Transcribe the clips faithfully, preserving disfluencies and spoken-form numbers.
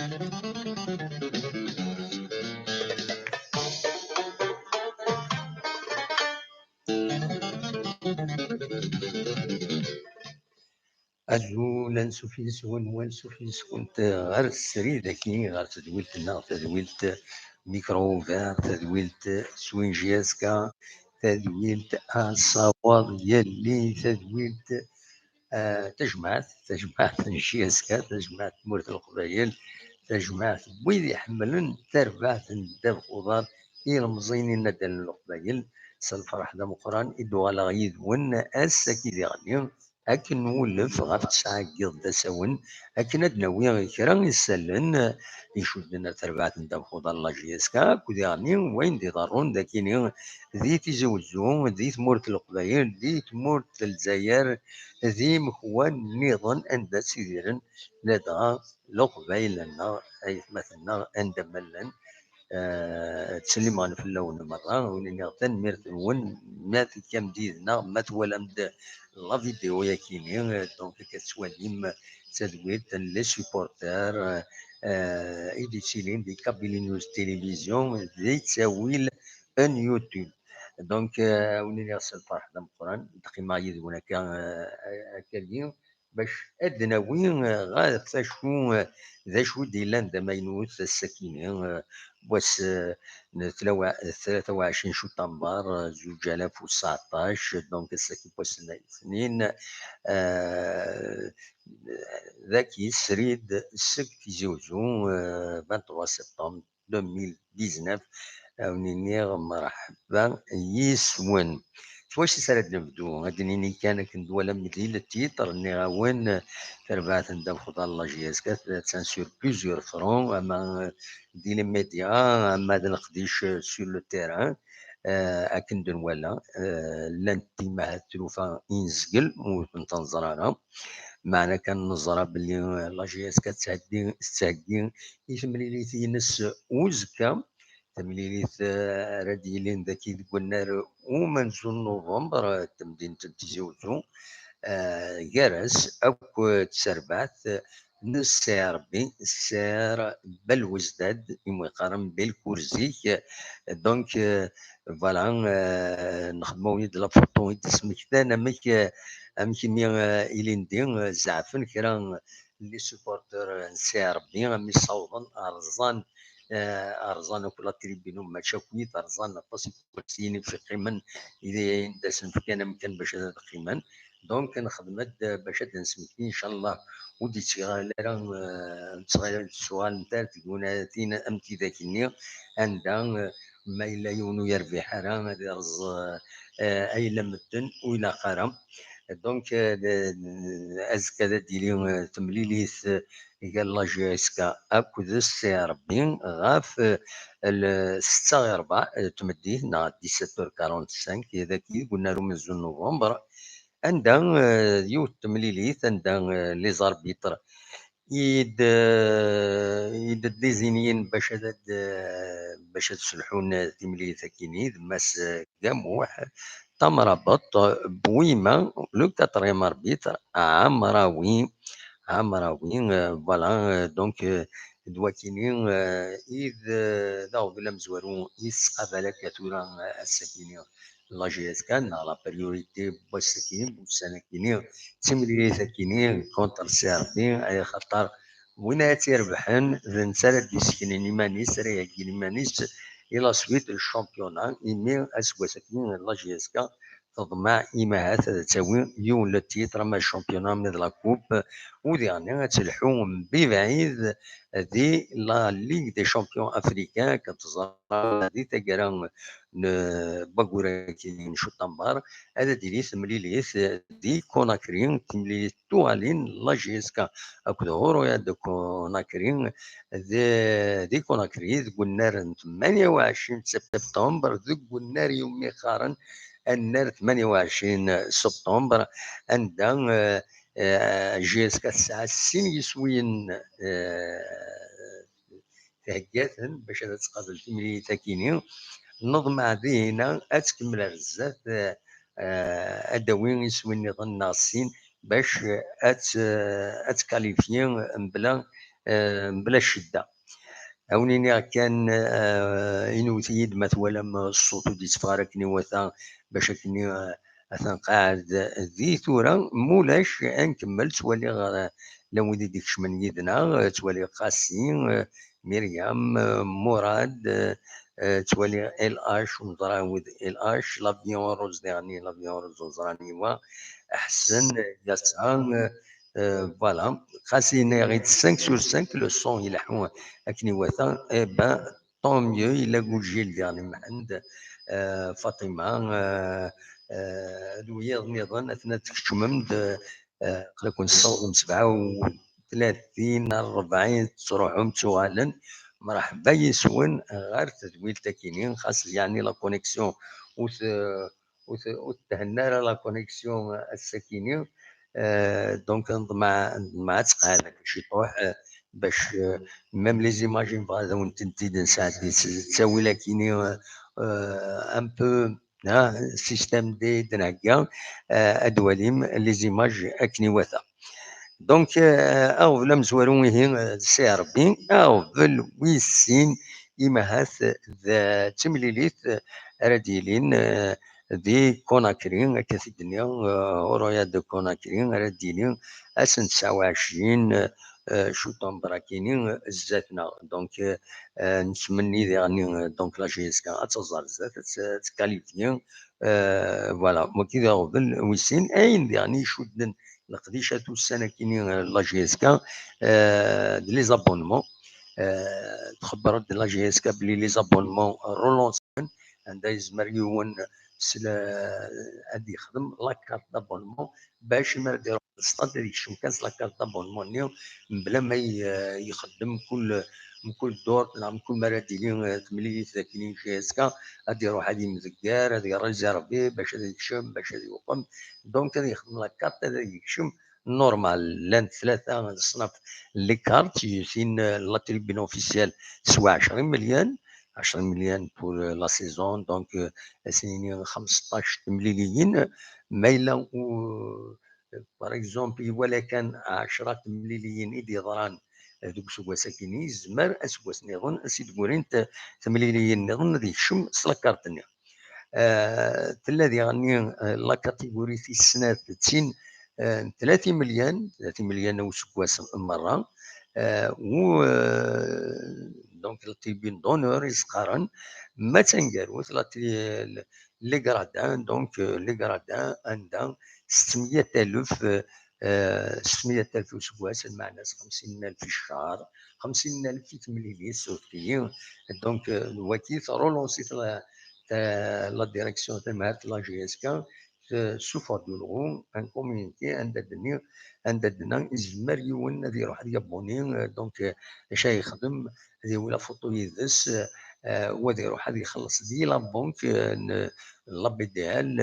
Azul, ansuf yes-wen, wansuf yes-went ɣer srid-agi, ɣer tedwilt-nneɣ, tadwilt Micro Ouvert, tadwilt Swing J S K, tadwilt Asawaḍ Yelli, tadwilt, ah, tajmaɛt, tajmaɛt n J S K, tajmaɛt n Tmurt n Leqbayel, tajmaɛt n wid iḥemmlen tarbaɛt n ddabex uḍar, ilemẓiyen inaddalen n Leqbayel. S lferḥ d ameqqran i d-uɣaleɣ yid-wen ass-agi diɣenni, akken nwulef ɣef tesɛa n yiḍ d asawen, akken ad d-nawi kra n yisallen icudden ar terbaɛt n ddabex uḍar n la J S K, akked diɣenni wayen d-iḍerrun dagini di Tizi Wezzu, di tmurt n Leqbayel, di tmurt n Lezzayer, d imekwan nniḍen anda ttidiren ladɣa Leqbayel-nneɣ, aytmaten-nneɣ, anda ma llan. Eh, ttsellimeɣ fell-awen merra, wen iniɣ tanemmirt-nwen, ma tekkam-d yid-neɣ, ma twalam-d la vidéo-yakini, eh, donc, akka tettwalim tadwilt n les supporters, eh, i d-yettilin di Kabylie News Télévision, di ttawil n YouTube. Donc, eh, wen iniɣ s lferḥ d ameqqran, d-qqimeɣ yid-wen akka, eh, akkagi, bac ad d-nawi, eh, ɣef acu, eh, d acu i d-yellan d amaynut ass-akini, eh, wass, eh, n tlawa-, tlata u ɛecrin cutamber, eh, zuǧ alaf u tseɛṭac, donc ass-agi n wass n letnin, eh, dagi srid seg Tizi Wezzu, eh, vingt-trois septembre deux mille dix-neuf, ad wen-iniɣ merḥba yis-wen. S wacu ara d-nebdu? Ad d-nini kan akken twalam di le titre, nniɣ-awen, tarbaɛt n ddabex uḍar n la J S K, attan sur plusieurs fronts, ama di les médias, ama d leqdic sur le terrain, eh, akken d-nwala, eh, llant timahat tlufa inezgel, ur tent-nẓer ara. Meɛna kan neẓra belli, eh, la J S K tettheddi, tettheggi i temlilit-ines uzekka. Tamlilit, eh, ara d-yilin dagi deg unnar umenzu n Nuvember, eh, n temdint n Tizi Wezzu, eh, gar-as akked terbaɛt n Ssi Rebbi, Sser Belwezdad, imi qqaren Belkurzik. Donc, eh, voilà, eh, nxedmeɣ-d la photo i d-smektan amek, eh, amek imi, eh, ilindi, eh, zeɛfen kra les supporters n Ssi Rebbi, ami ssawḍen, rẓan, eh, rẓan akk la tribune, mačči akkit, rẓan aṭas n ikersiyen i yeqqimen, i d-asen-fkan amkan bac ad qqimen. Donc, nexdem-d bac ad d-nesmekti, incallah, ur d-yettɣal ara, eh, ur d-ttɣalent ara tgunatin am tidak-nni, anda, eh, ma yella yiwen ur yerbiḥ ara, ad irẓ, eh, ayla medden, ur ilaq ara. Donc, eh, d-, azekka ad d-tili, eh, temlilit, eh, gar la J S K akked Ssi Rebbi ɣef, eh, l-, setta i rebɛa, eh, tmeddit, neɣ dix-sept heures quarante-cinq, dagi deg unnar umenzu n Nuvember, anda, eh, yiwet temlilit, anda, eh, les arbitres i d, eh, i d-désignin bac ad, ad, eh, bac ad sselḥun timlilit-akini d Mass, eh, Gamuḥ Tamrabeṭ, Bwima, le quatrième arbitre, Amrawi, Amrawi, eh, voilà, eh, donc, eh, d wakini, eh, i d, eh, d aɣbel amezwaru i tesqabal akka tura, eh, ass-akini la J S K, neɣ la priorité n wass-akini, n wussan-akini, d timlilit-akini contre Ssi Rebbi, ay axaṭer win ara tt-irebḥen, d netta ara d-iseknen iman-is, ara iheggin iman-is i la suite n championnat, imi aseggas-agi la J S K teḍmeɛ imahat ad tawi yiwen le titre, ama championnat, ama d la coupe, u diɣenni ad telḥu mebɛid di la Ligue des champions africains, akken teẓra di taggara n wayyur-agi n cuṭamber, ad d-tili temlilit di Conakry, timlilit tuɣalin n la J S K akked Horoya de Conakry, di, di Conakry, deg unnar n tmanya u ɛecrin septembre, deg unnar iwumi qqaren annar tmanya u ɛecrin septembre, anda, eh, eh, J S K tesɛa sin yiswiyen, eh, thegga-ten bac ad tqabel timlilit-akini. Neḍmeɛ dihina ad tkemmel ar zdat, eh, ad d-tawi iswi nniḍen neɣ sin bac ad t-, ad tkalifyi mebla eh, mebla ccedda. Awen-iniɣ kan, eh, inwet-iyi-d ma twalam ṣṣut ur d-yetteffeɣ ara akken iwata, bac akken, eh, atan qɛed di tura, mulac, ad nkemmel, ttwaliɣ, eh, llan wid i d-ikecmen yid-neɣ, eh, ttwaliɣ Qasi, eh, Myriam, eh, Murad, eh, eh, ttwaliɣ L H, ur neẓra wid L H, l'avion rose diɣen, l'avion rose ur neẓra aniwa, Ḥsen, Yasa, eh, eh, voilà. Qasi yenna-yaɣ-id cinq sur cinq, le son ileḥḥu akken iwata, eh ben, tant mieux, yella Gujil diɣen i Mḥend, eh, Faṭima, eh, eh, d wiyaḍ nniḍen, aten ad tkeččmem-d, eh, aql-aken tessawḍem sebɛa u tlatin, rebɛin, tettruḥum, tuɣalem. Mreḥba yes-wen ɣer tedwilt akini, xas yeɛni la connexion ur t-, ur t-, ur thenna ara la connexion ass-akini. Eh, donc, neḍmeɛ, neḍmeɛ ad tqeɛɛed akka ciṭuḥ, eh, bac, eh, même les images i nebɣa ad awen-tent-id-nesɛeddi s ttawil akini, eh, un peu, ha, système D d-nhegga, eh, ad d-twalim les images akken iwata. Donc, eh, aɣbel amezwaru ihi, eh, d Si Ṛebbi, aɣbel wis sin, imahat d timlilit, eh, ara d-yilin, eh, di Conakry, akka t-id-nniɣ, eh, Royal de Conakry, ara d-yili ass n tesɛa u ɛecrin, eh, cuṭember akini, eh, zdat-neɣ. Donc, eh, eh, nettmenni diɣen, eh, donc la J S K ad tẓer zdat, ad t-, ad tkalifyi, eh, voilà, wagi d aɣbel wis sin, ayen diɣen icudden leqdicat ussan akini, eh, la J S K, eh, d les abonnements. Eh, txebber-d la J S K belli les abonnements relancen, anda yezmer yiwen s la-, ad yexdem la carte d'abonnement, bac mi ara d-iruḥ stade ad yekcem kan s la carte d'abonnement-nni, mebla ma y-, yexdem mkul, mkul ddurt, neɣ mkul mi ara d-tili, eh, temlilit d akken i J S K, ad iruḥ ad yemdeggar, ad iréservi, bac ad yekcem, bac ad yuqem. Donc, ad yexdem la carte, ad yekcem normal. Llant tlata leṣnaf n les cartes, tin, eh, la tribune officielle, teswa ɛecrin melyun, ɛecrin melyun pour, eh, la saison, donc, eh, ad s-nini xemseṭṭac temliliyin, ma yella u-, par exemple, iwala kan ɛecra temliliyin i d-yeḍran, eh, deg useggas akini, yezmer aseggas nniḍen ad s-id-gurint temliliyin nniḍen ad yekcem s la carte-nni. Eh, tella diɣenni, eh, la catégorie tis snat, d tin, eh, n tlata imelyan, tlata imelyan n useggas merra, eh, u, eh, donc la tribune d'honneur i s-qqaren, ma d taneggarut, la tri-, les gradins, donc, euh, les gradins, anda settemya alef, euh, euh, settemya alef i useggas, lmeɛna-s xemsin alef i ccher, xemsin alef i temlilit, suref-iyi. Donc, euh, wagi, tṛulunsi-t la, ta-, la direction, tamhert la J S K, tessufeɣ-d ulɣu, un communiqué, anda d-nni, anda d-nna, izmer yiwen ad iruḥ ad yabuni, euh, donc, euh, acu ara yexdem, ad yawi la photo yid-s, eh, u ad iruḥ ad ixelleṣ di la banque, eh, n, n la B D L,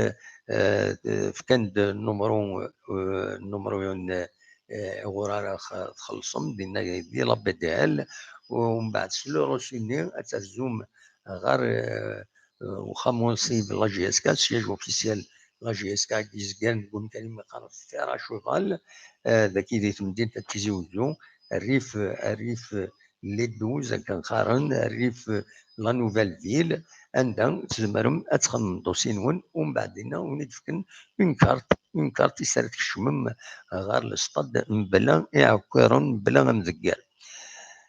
eh, fkan-d numru, eh, numru n, eh, iɣur ara x-, txellṣem, dinna di la B D L, u mbeɛd s le reçu-nni ad tazzum ɣer, eh, eh, uxxam unṣib la J S K, siège officiel la J S K, i yezgan deg wemkan imi qqaren Terre à Cheval, eh, dagi di temdint n Tizi Wezzu, rrif, rrif les douze, akken qqaren, rrif la Nouvelle Ville, anda tzemrem ad txedmem dossier-nwen, u mbeɛd dinna, win i d-fken une carte, une carte i s ara tkecmem ɣer le stade mebla iɛekkiren, mebla amdegger.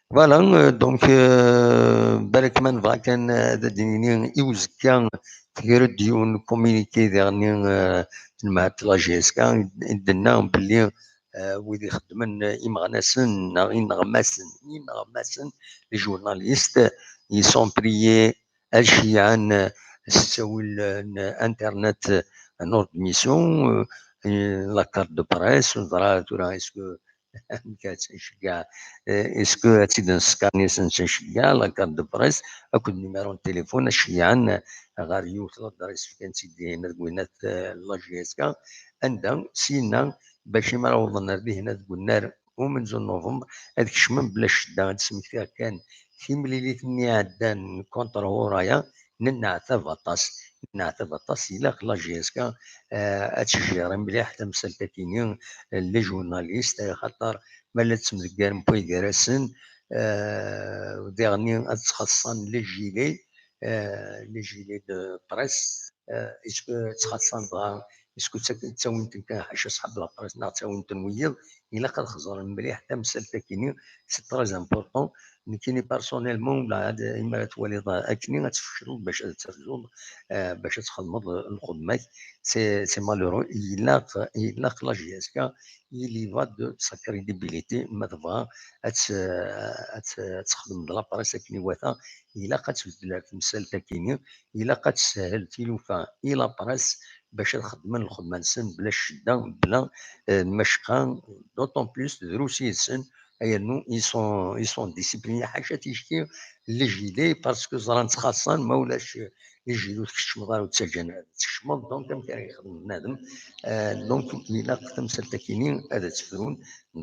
Voilà, euh, donc, euh, balak ma nebɣa kan ad d-nini i uzekka, tger-d yiwen communiqué diɣenni, euh, tenmehert la J S K, i d-, i d-tenna belli, euh, wid ixeddmen imeɣnasen neɣ ineɣmasen, ineɣmasen, les journalistes, ils sont priés ad ceyyɛen, euh, s ttawil, euh, n internet, euh, en ordre de mission, euh, la carte de presse, ur neẓra tura est-ce que amek ad tt-nceggeɛ, eh, est-ce que ad tt-id-neskanni, ad tt-nceggeɛ, la carte de presse, akked numéro n téléphone, ad ceyyɛen ɣer yiwet l'adresse fkan-tt-id dinna deg winnat, eh, la J S K, anda, syenna, bac imi ara awḍen ar dihin deg unnar umenzu n november, ad kecmen bla ccedda, ad d-smektiɣ kan timlilit-nni iɛeddan contre Huraya, nenneɛtab aṭas, nenneɛtab aṭas. Ilaq la J S K ad tjiri mliḥ tamsalt-agi-nni, les journalistes, axaṭer ma la ttemdeggarent wway gar-asen, diɣen ad ttxaṣṣan les gilets, les gilets de presse, ttxaṣṣan dɣa, est-ce que ttawin-ten kan ḥaca ṣḥab la presse neɣ ttawin-ten wiyiḍ? Ilaq ad xeẓren mliḥ tamsalt-agi-nni, c'est très important. Nekkini personnellement, la, ad, imi ara twaliḍ akkenni, ad tfecleḍ bac ad terzuḍ, bac ad txedmeḍ lxedma-k. C'est, c'est malheureux. Ilaq, ilaq la J S K, il y va de sa crédibilité, ma tebɣa ad, ad, ad texdem d la presse akken iwata, ilaq ad tbeddel ar temsalt-agi-nni, ilaq ad teshel tilufa i la presse bac ad xedmen lxedma-nsen bla ccedda, bla, eh, lmacqa, d'autant plus drus yid-sen, ayennu ils sont, ils sont disciplinés, ḥaca ticki les gilets, parce que ẓran ttxaṣṣan, ma ulac les gilets ur tkeččmeḍ ara, ur ttaǧǧan ara ad tkecmeḍ, donc amek ara yexdem bnadem? Eh, donc ilaq tamsalt-agi-nni ad tt-frun,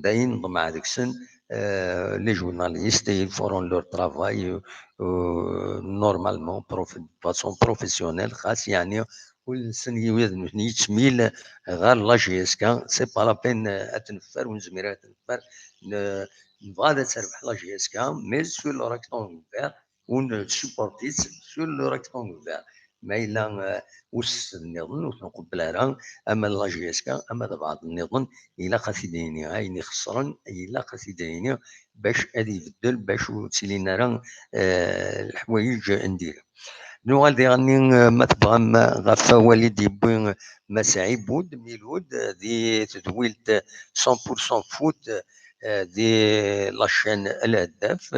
d ayen ḍemɛeɣ deg-sen, eh, les journalistes, ils feront leur travail, euh, normalement, prof-, de façon professionnelle, xas yeɛni ul-nsen yiwid nutni yettmil ɣer la J S K, c'est pas la peine, euh, ad t-neffer, ur nezmir ara ad t-neffer, ne-, nebɣa ad terbeḥ la J S K, mais sur le rectangle vert, ur nsupporte-itt sur le rectangle vert. Ma yella, euh, ussed nniḍen ur t-nqebbel ara, ama d la J S K, ama d lbeɛḍ nniḍen, ilaq ad t-id-nini. Ayen ixeṣren, ilaq ad t-id-nini bac ad ibeddel, bac ur ttilin ara, eh, leḥwayeǧ n diri. Nuɣal diɣenni, eh, ma tebɣam, eh, ɣef wawal i d-yewwi, eh, Mass Ɛibud Milud, eh, di tedwilt, eh, cent pour cent foot, eh, di la chaîne Al Haddaf.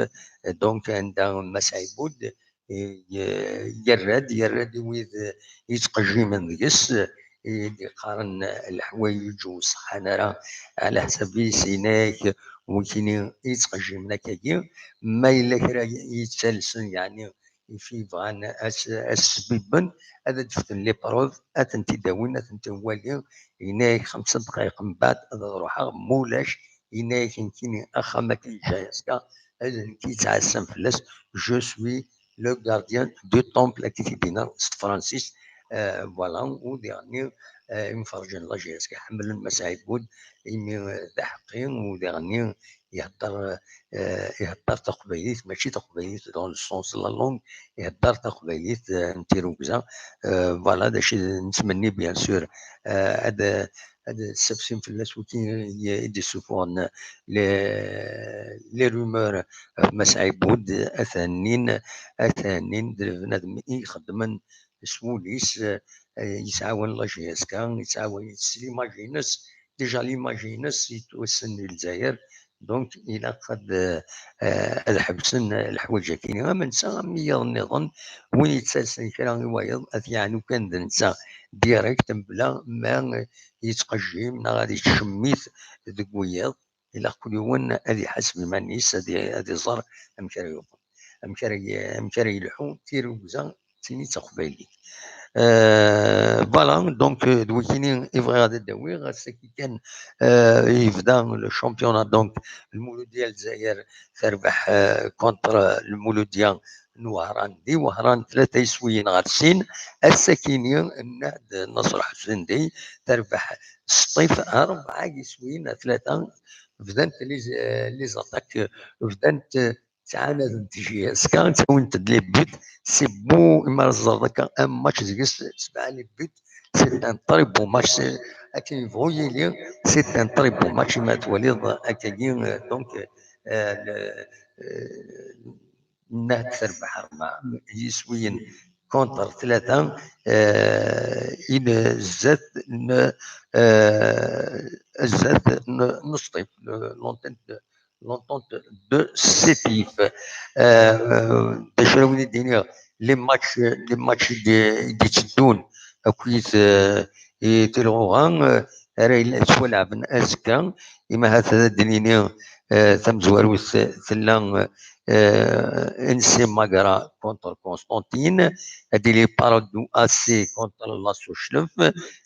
Eh, donc, anda Mass Ɛibud, eh, ye-, yerra-d, yerra-d i wid, eh, yettqejjimen deg-s, eh, i d-yeqqaren, eh, leḥwayeǧ ur ṣeḥḥan ara, ɛla ḥsab-is, yenna-yak wikini i yettqejjimen akkagi, ma yella kra yettalsen, yeɛni, i fi bɣan as-, as-sbibben, ad d-fken les preuves, ad tent-id-awin, ad tent-nwali, yenna-yak xemsa dqayeq mbeɛd ad ruḥeɣ, ma ulac, yenna-yak nekkini axxam akken yeǧǧa-yas ka, d nekk yettɛassan fell-as, je suis le gardien du temple, akken i t-id-yenna s tefransist. Eh, voilà, u diɣenni, eh, imferrǧen n la J S K ḥemmlen Mass Ɛibud, imi, eh, d aḥeqqi, u diɣenni ihedder, eh, ihedder taqbaylit, mačči taqbaylit dans le sens de la langue, ihedder taqbaylit, eh, n tirugza. Eh, voilà, d acu i nettmenni, bien sûr, eh, ad, ad ssafsin fell-as wigi i d-issufɣen les, les rumeurs ɣef Mass Ɛibud, ad t-hennin, ad t-hennin d bnadem i ixeddmen s wul-is, eh, yettɛawan la J S K, yettɛawan s l'image-ines, déjà l'image-ines yettwassen di Lezzayer, donc ilaq ad, eh, ad ḥebsen leḥwayeǧ-agi. Am netta, am wiyaḍ nniḍen, win yettalsen kra i wayeḍ, ad t-yeɛnu kan d netta direct, mebla ma yettqejjim neɣ ad yettcemmit deg wiyaḍ. Ilaq kul yiwen ad iḥaseb iman-is, ad i-, ad iẓer amek ara yuɣal, amek ara y-, amek ara yelḥu. Tirugza d tin i d taqbaylit. Euh, voilà, donc, euh, d wikini i bɣiɣ ad d-awiɣ. Ass-agi kan, euh, yebda le championnat, donc, Lmuludya Lezzayer terbeḥ, euh, contre Lmuludya n Wehran di Wehran, tlata iswiyen ɣer sin. Ass-akini, Nnaḥd Naṣer Ḥusen Dey terbeḥ s Ṭif, rebɛa iswiyen ɣer tlata. Bdant les, les attaques, bdant ttɛanadent J S K, ttawint-d les buts. C'est beau, imi ara teẓreḍ akka un match deg-s sebɛa les buts, c'est un très beau match. C'est, akken yebɣu yili, c'est un très beau match, imi ara twaliḍ akkagi, euh, donc, euh, le, euh, Nnaḥd terbeḥ rebɛa yiswiyen contre tlata, euh, i n zdat n, euh, zdat n, n Sṭif, le, l'entente de, l'entente de Sétif. Euh, d acu ara wen-id-iniɣ, les matchs, les matchs i d-, i d-itteddun akkit, euh, i Tilɣuɣa, euh, ara yella ttwalɛben azekka, imi ahat ad d-nini, eh, tamezwarut tella, eh, N C Magra contre Constantine, ad yili Paradou A C contre Lasso Chlef,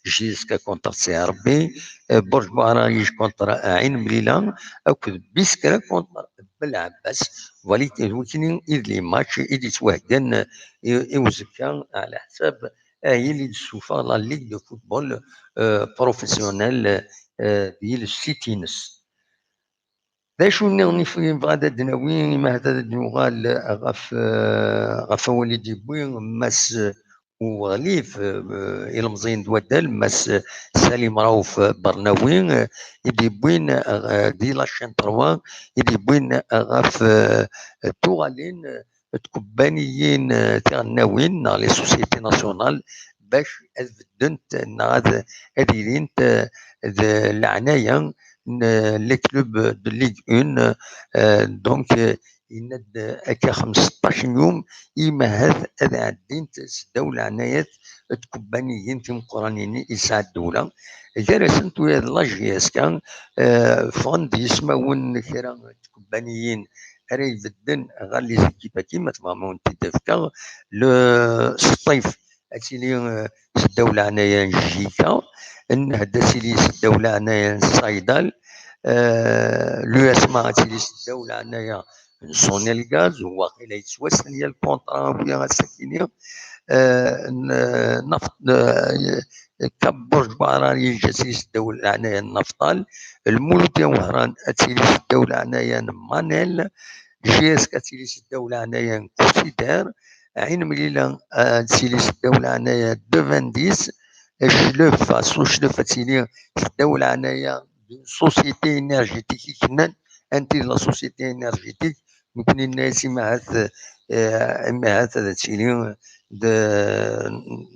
J S K contre C R B, eh, Borj Buɛraij contre Ɛin Mlila, akked Biskra contre Ben Lɛabbas. Voilà, d wikini i d les matchs i d-yettwaheggan i, i uzekka, ɛla ḥsab ahil i d-tessufeɣ la Ligue de football, euh, professionnel, euh, di le site-ines. D acu nniḍen i f-, i nebɣa ad d-nawi, imi ahat ad d-nuɣal ɣef, euh, ɣef wawal i d-yewwi Mass Uɣlif, euh, ilemẓiyen d waddal, Mass Salim Raouf Bernawi, euh, i d-yewwin, euh, di la chaîne trois, i d-yewwin ɣef, euh, tuɣalin, euh, tkebbaniyin, euh, tiɣennawin neɣ les sociétés nationales bac ad beddent neɣ ad, ad ilint, euh, d leɛnaya n, euh, les clubs de Ligue un, euh, donc, euh, yenna-d akka xemseṭṭac n yum imi ahat ad ɛeddint seddaw leɛnayat n tkebbaniyin timeqqranin i yesɛa ddewla. Gar-asent wiyaḍ la J S K, euh, ffɣen-d yismawen n kra n tkebbaniyin ara ibedden ɣer les équipes-agi, ma tebɣam ad wen-t-id-afkeɣ. Le Sṭif ad tili, euh, seddaw leɛnaya n J K, Nnehda ad tili seddaw leɛnaya n Saydal, euh, l'U S M A ad tili seddaw leɛnaya n Sonelgaz, waqila yettwassen ya lkontra-agi ass-akini. Euh, n-, Naf-, euh, Kab Burj Buɛrar yeǧǧa-tt seddaw leɛnaya n Naftal, Lmuludya Wehran ad tili seddaw leɛnaya n Manel, J S K ad tili seddaw leɛnaya n Kusider, Ɛin Mlila, euh, ad tili seddaw leɛnaya n Devendis, Cclef, Aṣu Cclef ad tili seddaw leɛnaya n Société Énergétique i kennan, anti d la Société Énergétique, nekni nenna-yas imi ahat, euh, imi ahat ad tili d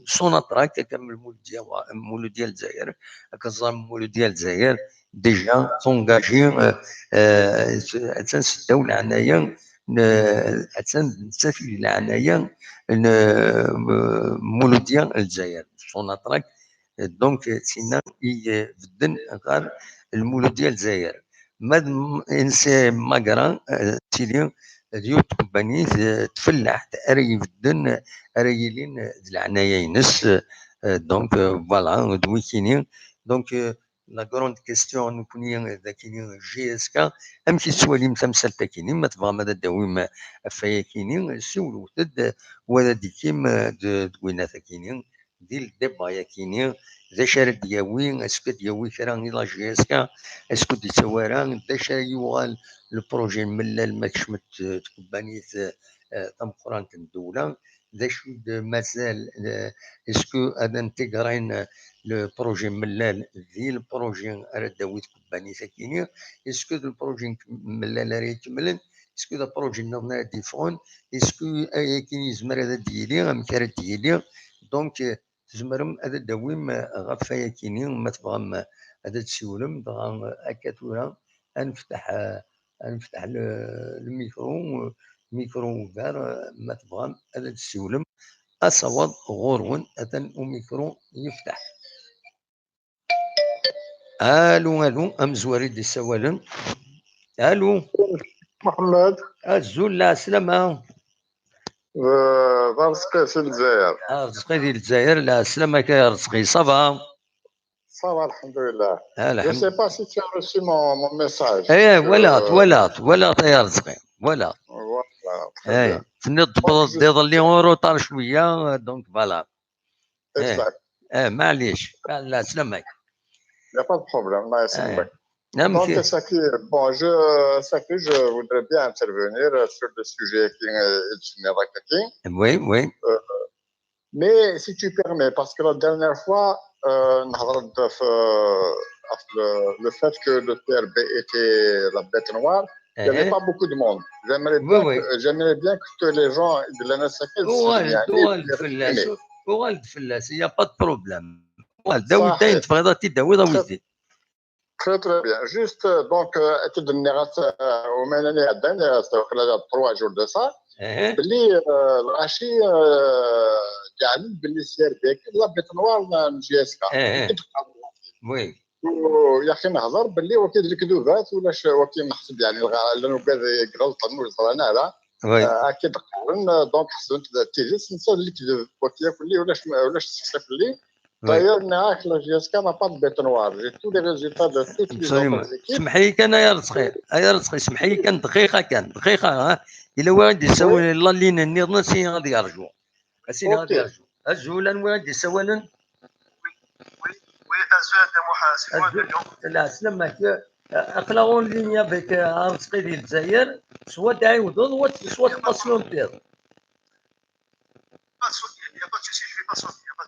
Sonatrach, akka am Lmuludya, Lmuludya n Lezzayer, akka teẓram Lmuludya n Lezzayer, déjà s'engager, euh, euh, attan seddaw leɛnaya n, attan nettat i d leɛnaya n, euh, Lmuludya n Lezzayer, Sonatrach. Donc, tinna i, euh, bedden ɣer Lmuludya n Lezzayer. Ma d m-, N C Magra, euh, tili d yiwet n tkebbaniyin, euh, tfellaḥt ara ibedden, ara yilin d leɛnaya-ines. Euh, donc, euh, voilà, d wikini. Donc, euh, la grande question, nekni d akini J S K, amek i tettwalim tamsalt-akini? Ma tebɣam ad d-tawim ɣef wayakini, siwlet-d, wa ad d-ikim, euh, d, d winat-akini, di le débat-yakini, d acu ara d-yawi, est-ce que ad d-yawi kra i la J S K, est-ce que d-yettawi ara, d acu ara yuɣal le projet n Mellal ma kecmet, euh, tkebbanit, euh, tameqqrant n ddewla, d acu d mazal, euh, est-ce que ad intégrin, euh, le projet n Mellal di le projet ara d-tawi tkebbanit-akini, est-ce que d le projet n Mellal ara ikemlen, est-ce que d le projet nniḍen ara d-yeffɣen, est-ce que ayakini yezmer ad d-yili, amek ara d-yili, donc, euh, tzemrem ad d-tawim, euh, ɣef wayakini, ma tebɣam, euh, ad d-tsiwlem, dɣa, euh, akka tura, ad nefteḥ, euh, ad nefteḥ le, le micro, euh, micro ouvert, euh, ma tebɣam ad d-tsiwlem, asawaḍ ɣur-wen, atan umikru yefteḥ. Alu, alu, amezwar i d-issawalen. Alu. Muḥemmed. Azul, lɛeslama. D, d Arezqi si Lezzayer. Arezqi di Lezzayer, lɛeslama-k a Arezqi, ça va? Ça va, alhamdulillah. Ah, je sais pas si tu as reçu mon, mon message. Eh, voilà, voilà, voilà, a Arezqi, voilà. Voilà, très bien. Tenniḍ-d iḍelli en retard cwiya, donc voilà. Exact. Eh, maɛlic, lɛeslama-k. Il n'y a pas de problème, Allah yaslammek. Donc, ça qui, bon, je, ça que je voudrais bien intervenir sur le sujet qui est, qui est, qui est. Oui, oui. Euh, mais si tu permets, parce que la dernière fois, euh, نهضرت في, euh, le, le fait que le T R B était la bête noire, il n'y avait pas beaucoup de monde. J'aimerais bien que, j'aimerais bien que les gens de la N S A K uɣal-d fell-as, il n'y a pas de problème. Uɣal-d, awi-d ayen tebɣiḍ ad t-id-tawiḍ, awi-d. Très, très bien. Juste, euh, donc, euh, أكيد النغاس, euh, وما أنا عداني, euh, ça fait trois jours de ça. باللي, euh, الغاشي, euh, قاعد باللي C R B كي la bête noire, euh, J S K. Oui. ويا أخي نهضر باللي وكي الكذوبات ولا ش-, وكي نحسب يعني الغ-, لأنه قاعد يغلط الموز رانا على. Oui. آه، أكيد قارن، آه، donc حسبت التيزيس نسى الكذب وكي ياكل لي ولا ش-, ولا ش-، سكسف لي. D'ailleurs, la J S K n'a pas de bête noire. J'ai tous les résultats de toutes les autres équipes. سمح لي كان يا رزقي، يا رزقي، سمح لي كان دقيقة، كان دقيقة، ها. إلا واحد يسوي لا لين النيض نسي غادي يرجو. أسين غادي يرجو. أزول أنواع دي سوالن. Oui, oui, أزول دي محاسب. أزول. لا، سلمك. أقلا اون ليني افيك رزقي ديال الجزائر، سوا تعاودوض، سوا تباسيونتيض.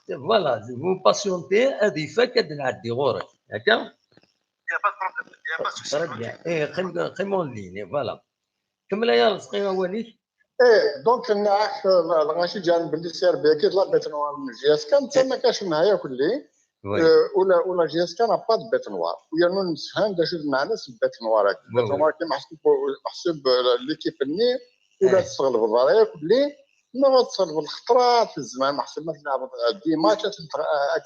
Voilà, vous patientez, هذه فك هاد العدي غورك، هكا؟ Il y a pas de problème, il y a pas de souci. Très bien. إيه، قيم، قيم اون ليني، voilà. كمل يا رزقي، أوليك. إيه، donc، نعرف، الغاشي جان بلي سي ار بي كي طلع بيت نوار من جي اس كان، تما كاش منها ياكل لي. وي. آه، ولا، ولا جي اس كان با بيت نوار. ويا نون نسفهم دا شو المعنى سي بيت نوار. بيت نوار كي محسوب، محسوب ليكيب الني، ولا تستغل بالضرير كلي، ما غتستغل بالخطرات في الزمان، محسوب ما تلعب دي ماتش،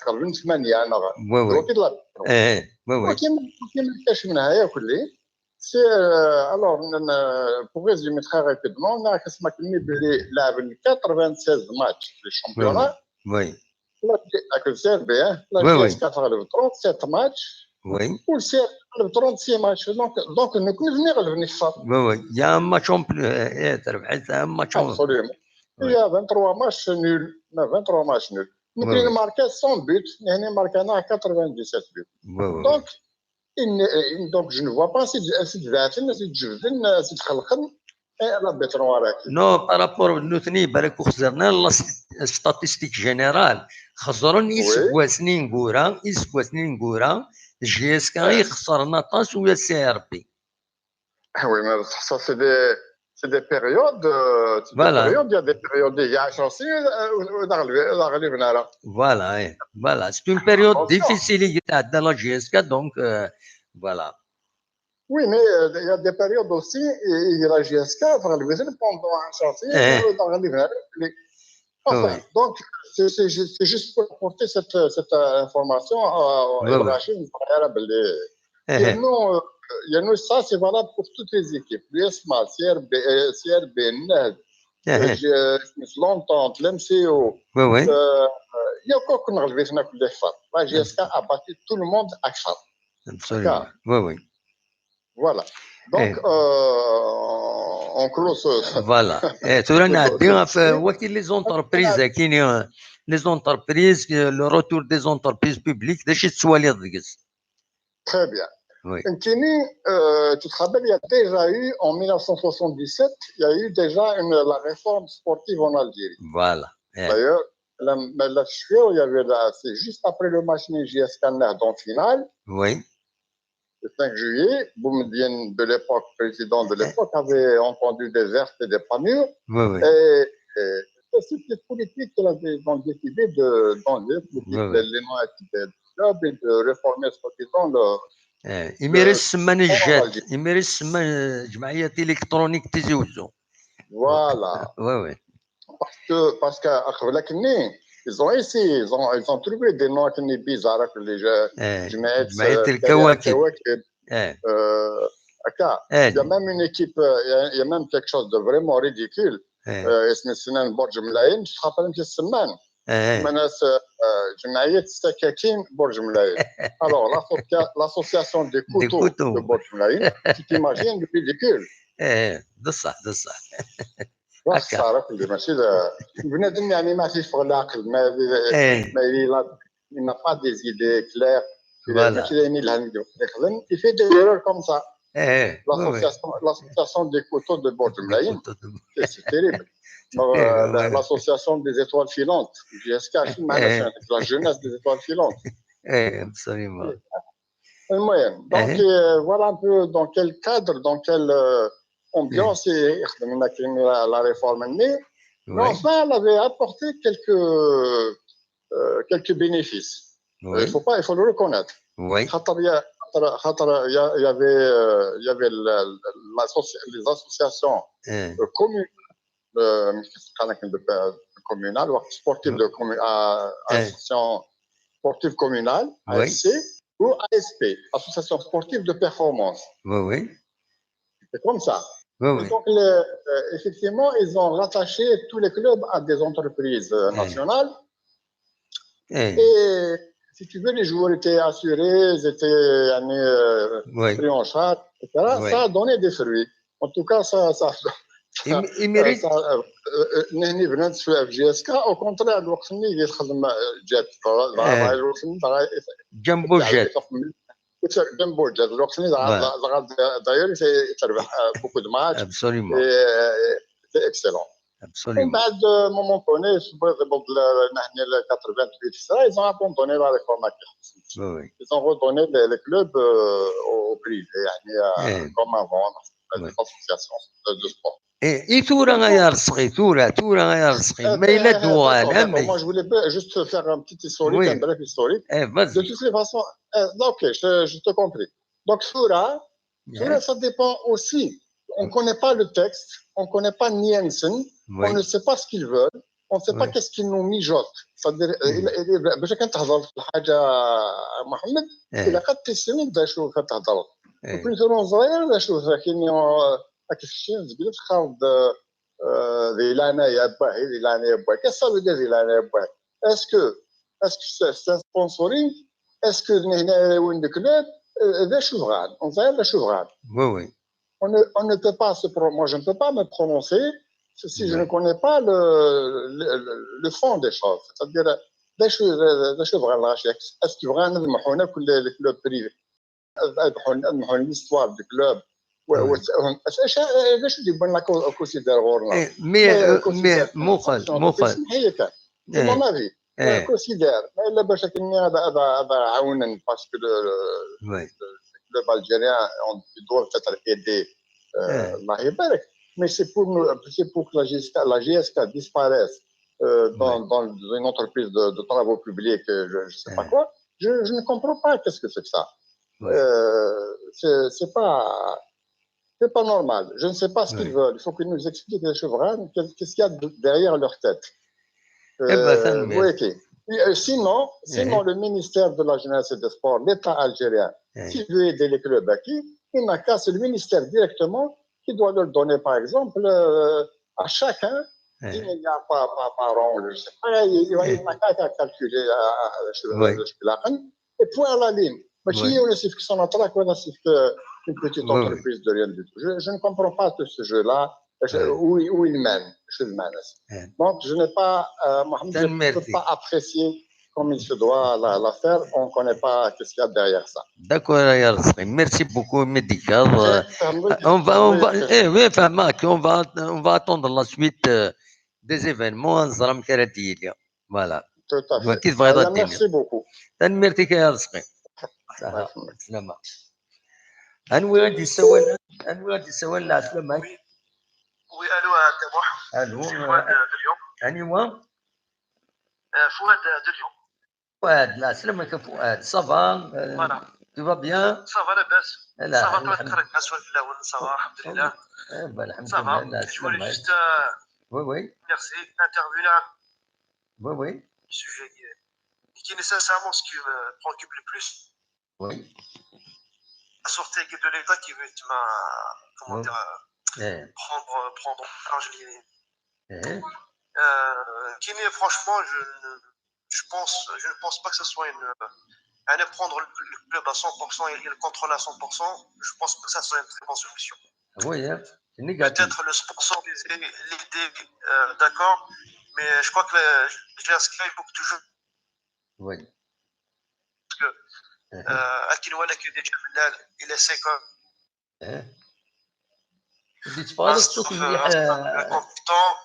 تغلب ثمانية، أنا غ-، وي، وي. وكي طلع بيت نوار. إيه، وي، وي. وكي ما، وكي ما كاش منها ياكل لي. C'est, euh, alors, pour résumer très rapidement, on a quatre-vingt-seize matchs في الشامبيونات. وي. لا، avec le سي ار بي، hein. لا، وي، وي. جي اس كا غلب trente-sept matchs. وي. وال سي ار بي غلب trente-six matchs. Donc, donc, نكون نغلب نخسر. وي، وي. Il y a un match en plus, إيه، تربح، il y a un match en plus. Absolument. وي. Il y a vingt-trois matchs nuls. Non, vingt-trois matchs nuls. وي، وي. نكون ماركا cent buts، يعني ماركانا quatre-vingt-dix-sept buts. وي، وي. Donc, إن-، إن-، donc, je ne vois pas سيد، سيد ذاتن، سيد جبدن، سيد خلقن، إيه، لا بيت نوار أكيد. Non, par rapport نوثني، بالك خسرنا لا س-، statistique générale. خسرن وي. يسواسنين كورا، يسواسنين كورا، جي اس كا إيه. يخسرنا طاس ويا سي ار بي. Ah oui, mais ça, c'est des, c'est des périodes, euh, c'est des périodes, il y a des périodes, il y a عشر سنين، آه، لا غلب-، لا غلبنا راه. Voilà, إيه. Voilà, c'est une période difficile اللي تعدى لا جي اس كا، donc, euh, voilà. Oui, mais, euh, il y a des périodes aussi, et, et la J S K, غلبتنا pendant عشر سنين، إيه. لا غلبنا. Enfin, donc, c'est, c'est ju-, c'est juste pour apporter cette, cette, euh, information à, à Ibrahim, باللي Il y a nos, euh, il y a nos, ça, c'est valable pour toutes les équipes. L'U S M A, C R B, euh, C R B, Nahd, euh, j'ai, euh, l'Entente, l'M C O. وي، وي. Euh, il y a encore qu'on a relevé في كل حفر. La J S K a battu tout le monde أكثر. Absolument. وي، وي. Voilà. Donc, euh, on clôt ce, ce... Voilà. إيه، ثورة نعدي في وكيل les entreprises، كاين، euh, les entreprises, euh, le retour des entreprises publiques، داش يتسوالي دقيس. Très bien. Oui. نتيني، euh, tu te rappelles, il y a déjà eu, en mille neuf cent soixante-dix-sept, il y a eu déjà une, la réforme sportive en Algérie. Voilà. D'ailleurs, la, la, la, il y avait la, c'est juste après le match J S K Nahd en finale. Oui. Le cinq juillet, Boumediene, de l'époque, président de l'époque, avait entendu des vertes et des pas mûres. Oui, oui. Et, et c'est cette politique qu'ils ont décidé de, dans les, les, les noms et de club et de réformer, soi-disant, le, إيه، إميريس سمان الجهد، إميريس سمان جمعية إلكترونيك تيزي وزو. Voilà. Oui, oui. Parce que, parce que, ils ont essayé, ils ont, ils ont trouvé des noms qui sont bizarres, que les gens, إيه، جمعية الكواكب. الكواكب. إيه. Euh, هكا. إيه. Il y a même une équipe, euh, il y a, il y a même quelque chose de vraiment ridicule. إيه. Euh, اسمه سنان برج ملايين، tu te rappelles كي السمان؟ إيه. من ناس، آه، جمعية السكاكين برج ملايين. Alors, l'associa-, l'association des couteaux de برج ملايين، tu t'imagines le ridicule. إيه، بصح، بصح. هكا. صار كل ماشي ذا. بنادم يعني ما فيش فوق العقل، ما، ما يلا، il n'a pas des idées claires. Voilà. ماشي دايما لها يخدم، il fait des erreurs comme ça. L'association, l'association des couteaux de برج ملايين. C'est terrible. L'association des étoiles filantes, J S K, la jeunesse des étoiles filantes. Absolument. المهم, donc, euh, voilà un peu dans quel cadre, dans quelle, euh, ambiance يخدم la, la réforme. Mais, mais enfin, elle avait apporté quelques, euh, quelques bénéfices. Il faut pas, il faut le reconnaître. خاطر il y a, خاطر, خاطر il y a, il y avait, euh, il y avait la, la, les associations, euh, communales, euh, communales, sportives de commu-, euh, association sportive communale, A S C, ou A S P, association sportive de performance. C'est comme ça. Et donc, le, euh, effectivement, ils ont rattaché tous les clubs à des entreprises, euh, nationales. Et si tu veux, les joueurs étaient assurés, ils étaient يعني, euh, pris en charge, et cetera. Ça a donné des fruits. En tout cas, ça, ça, Imir ça, euh, euh, نهني بنات في J S K, au contraire, الوقت اللي يخدم Jet, الوقت اللي Jumbo Jet. Jumbo Jet, الوقت اللي داير تربح beaucoup de matchs. Absolument. C'est excellent. ومن Absolument. بعد moment donné، صبرت برضه نحن ل quatre-vingt-huit, ça, ils ont abandonné la réforme. Oui, oui. Ils ont redonné les, les clubs euh, au privé, يعني, euh, Eh. Comme avant, Oui. Les associations de sport. Eh, i tura ay Arezqi, tura, tura ay Arezqi, ma yella d-uɣal, D'accord, amek? Moi, je voulais pas juste faire un petit historique, Oui. Un bref historique. Eh, De vas-y. toutes les façons, euh, ok, je, je te compris. Donc, tura, tura, ça dépend aussi. On ne connaît pas le texte, on ne connaît pas Nielsen, on Oui. Ne sait pas ce qu'ils veulent, on ne sait pas Oui. Qu'est-ce qu'ils nous mijotent. C'est-à-dire, euh, Mm. il- il- باش كنت تهضر في الحاجه محمد، Eh, الا قد تسمي بدا شو كتهضر. eh, كل زون صغير ولا شو كاين، آه، كيف شي زبيدة تخاض، آه، ذي لانا يا باه، ذي لانا يا باه. Qu'est-ce que ça veut dire, ذي لانا يا باه؟ Est-ce que, est-ce que c'est c'est un sponsoring? Est-ce que هنا وين le club؟ آه، ذا شو بغان؟ On ذا شو بغان؟ Oui, oui. On ne, on ne peut pas se pro- moi, je ne peux pas me prononcer si si je ne connais pas le, le, le- le fond des choses. C'est-à-dire, ذا شو ذا شو بغان الغاشي؟ Est-ce que بغان نذبحونا كل les clubs privés؟ نذبحوا نذبحوا l'histoire du club. و- Oui. و- اش اش اش دي بان لا كونسيدير غورنا؟ Eh, mais, euh, mais, Mokhal, Mokhal. اسمح لي كان. C'est mon avis. Eh, Considère, mais le باش كني هذا هذا هذا عاونن parce que le, oui. Le club algérien, on, ils doivent être aidés. Euh, Eh. الله يبارك. Mais c'est pour, nous- c'est pour que la J S K, la J S K disparaisse euh, dans, dans une entreprise de, de travaux publics, euh, je ne sais pas Eh. Quoi. Je, je ne comprends pas qu'est-ce que c'est que ça. Ouais. Euh, c'est c'est pas, c'est pas normal. Je ne sais pas ce qu'ils Ouais. Veulent. Il faut qu'ils nous expliquent les chevranes, qu'est- qu'est-ce qu'il y a de- derrière leur tête. Eh ben, ça, Euh, mais- Oui, ok. Et, euh, sinon, sinon Eh. Le ministère de la Jeunesse et des Sports, l'État algérien, Eh. S'il veut aider les clubs acquis, il n'a qu'à, c'est le ministère directement qui doit leur donner, par exemple, euh, à chacun Eh. dix milliards par, par, par an, je sais pas, il il va Eh. il n'a qu'à qu'à calculer euh, euh, Oui. Le شكلاقن. Et point à la ligne. Mais Oui. Si on est sur son attaque, on a sur une petite Oui, oui. Entreprise de rien du tout. Je, je ne comprends pas tout ce jeu-là. Oui. Où, où il mène, je le mène. Eh. Donc, je n'ai pas, euh, Mohamed, je ne peux Tanemmirt-ik. Pas apprécier comme il se doit la- l'affaire. On ne connaît pas qu'est-ce qu'il y a derrière ça. D'accord, ay Arezqi. Merci beaucoup, Médical. Euh, on va, on va, eh oui, fehmeɣ-k, on va, on va attendre la suite euh, des événements. Voilà. Tout à fait. Merci beaucoup. Tanemmirt-ik, ay Arezqi. Anwi i d-yessawalen? Anwi i d-yessawalen? Ɛeslama-k. Oui, allô, à Taboua. Allô. C'est Fouad, euh, de Lyon. Anwa? Euh, Fouad, euh, de Lyon. Fouad, la semaine que Fouad, ça va? Euh, Voilà. Tu vas bien? Ça va, la baisse. Là, Ça va, alhamdoulilah. Très bien, ça va, ça va, alhamdoulilah. Eh ben, Ça va. alhamdoulilah, la Je voulais semaine. Juste euh, Oui, oui, merci, intervenir oui, oui. Sujet qui, qui est nécessairement ce qui me préoccupe le plus. Oui. La sortie de l'État qui veut, comment Oui. dire, Eh, prendre, prendre en charge les. eh, Euh, qui n'est, franchement, je, ne- je, pense, je ne pense pas que ce soit une. Aller prendre le, le club à cent pour cent et le contrôler à cent pour cent, je pense pas que ça soit une très bonne solution. oui, hein. C'est négatif. Peut-être le sponsoriser, l'aider, euh, d'accord, mais je crois que le G S K il bouge toujours. Oui. Parce que, Eh, euh, Akin Wala qui est déjà là, il essaie quand même. eh. ودي تفغر الصوت مليح، آه، Compétent.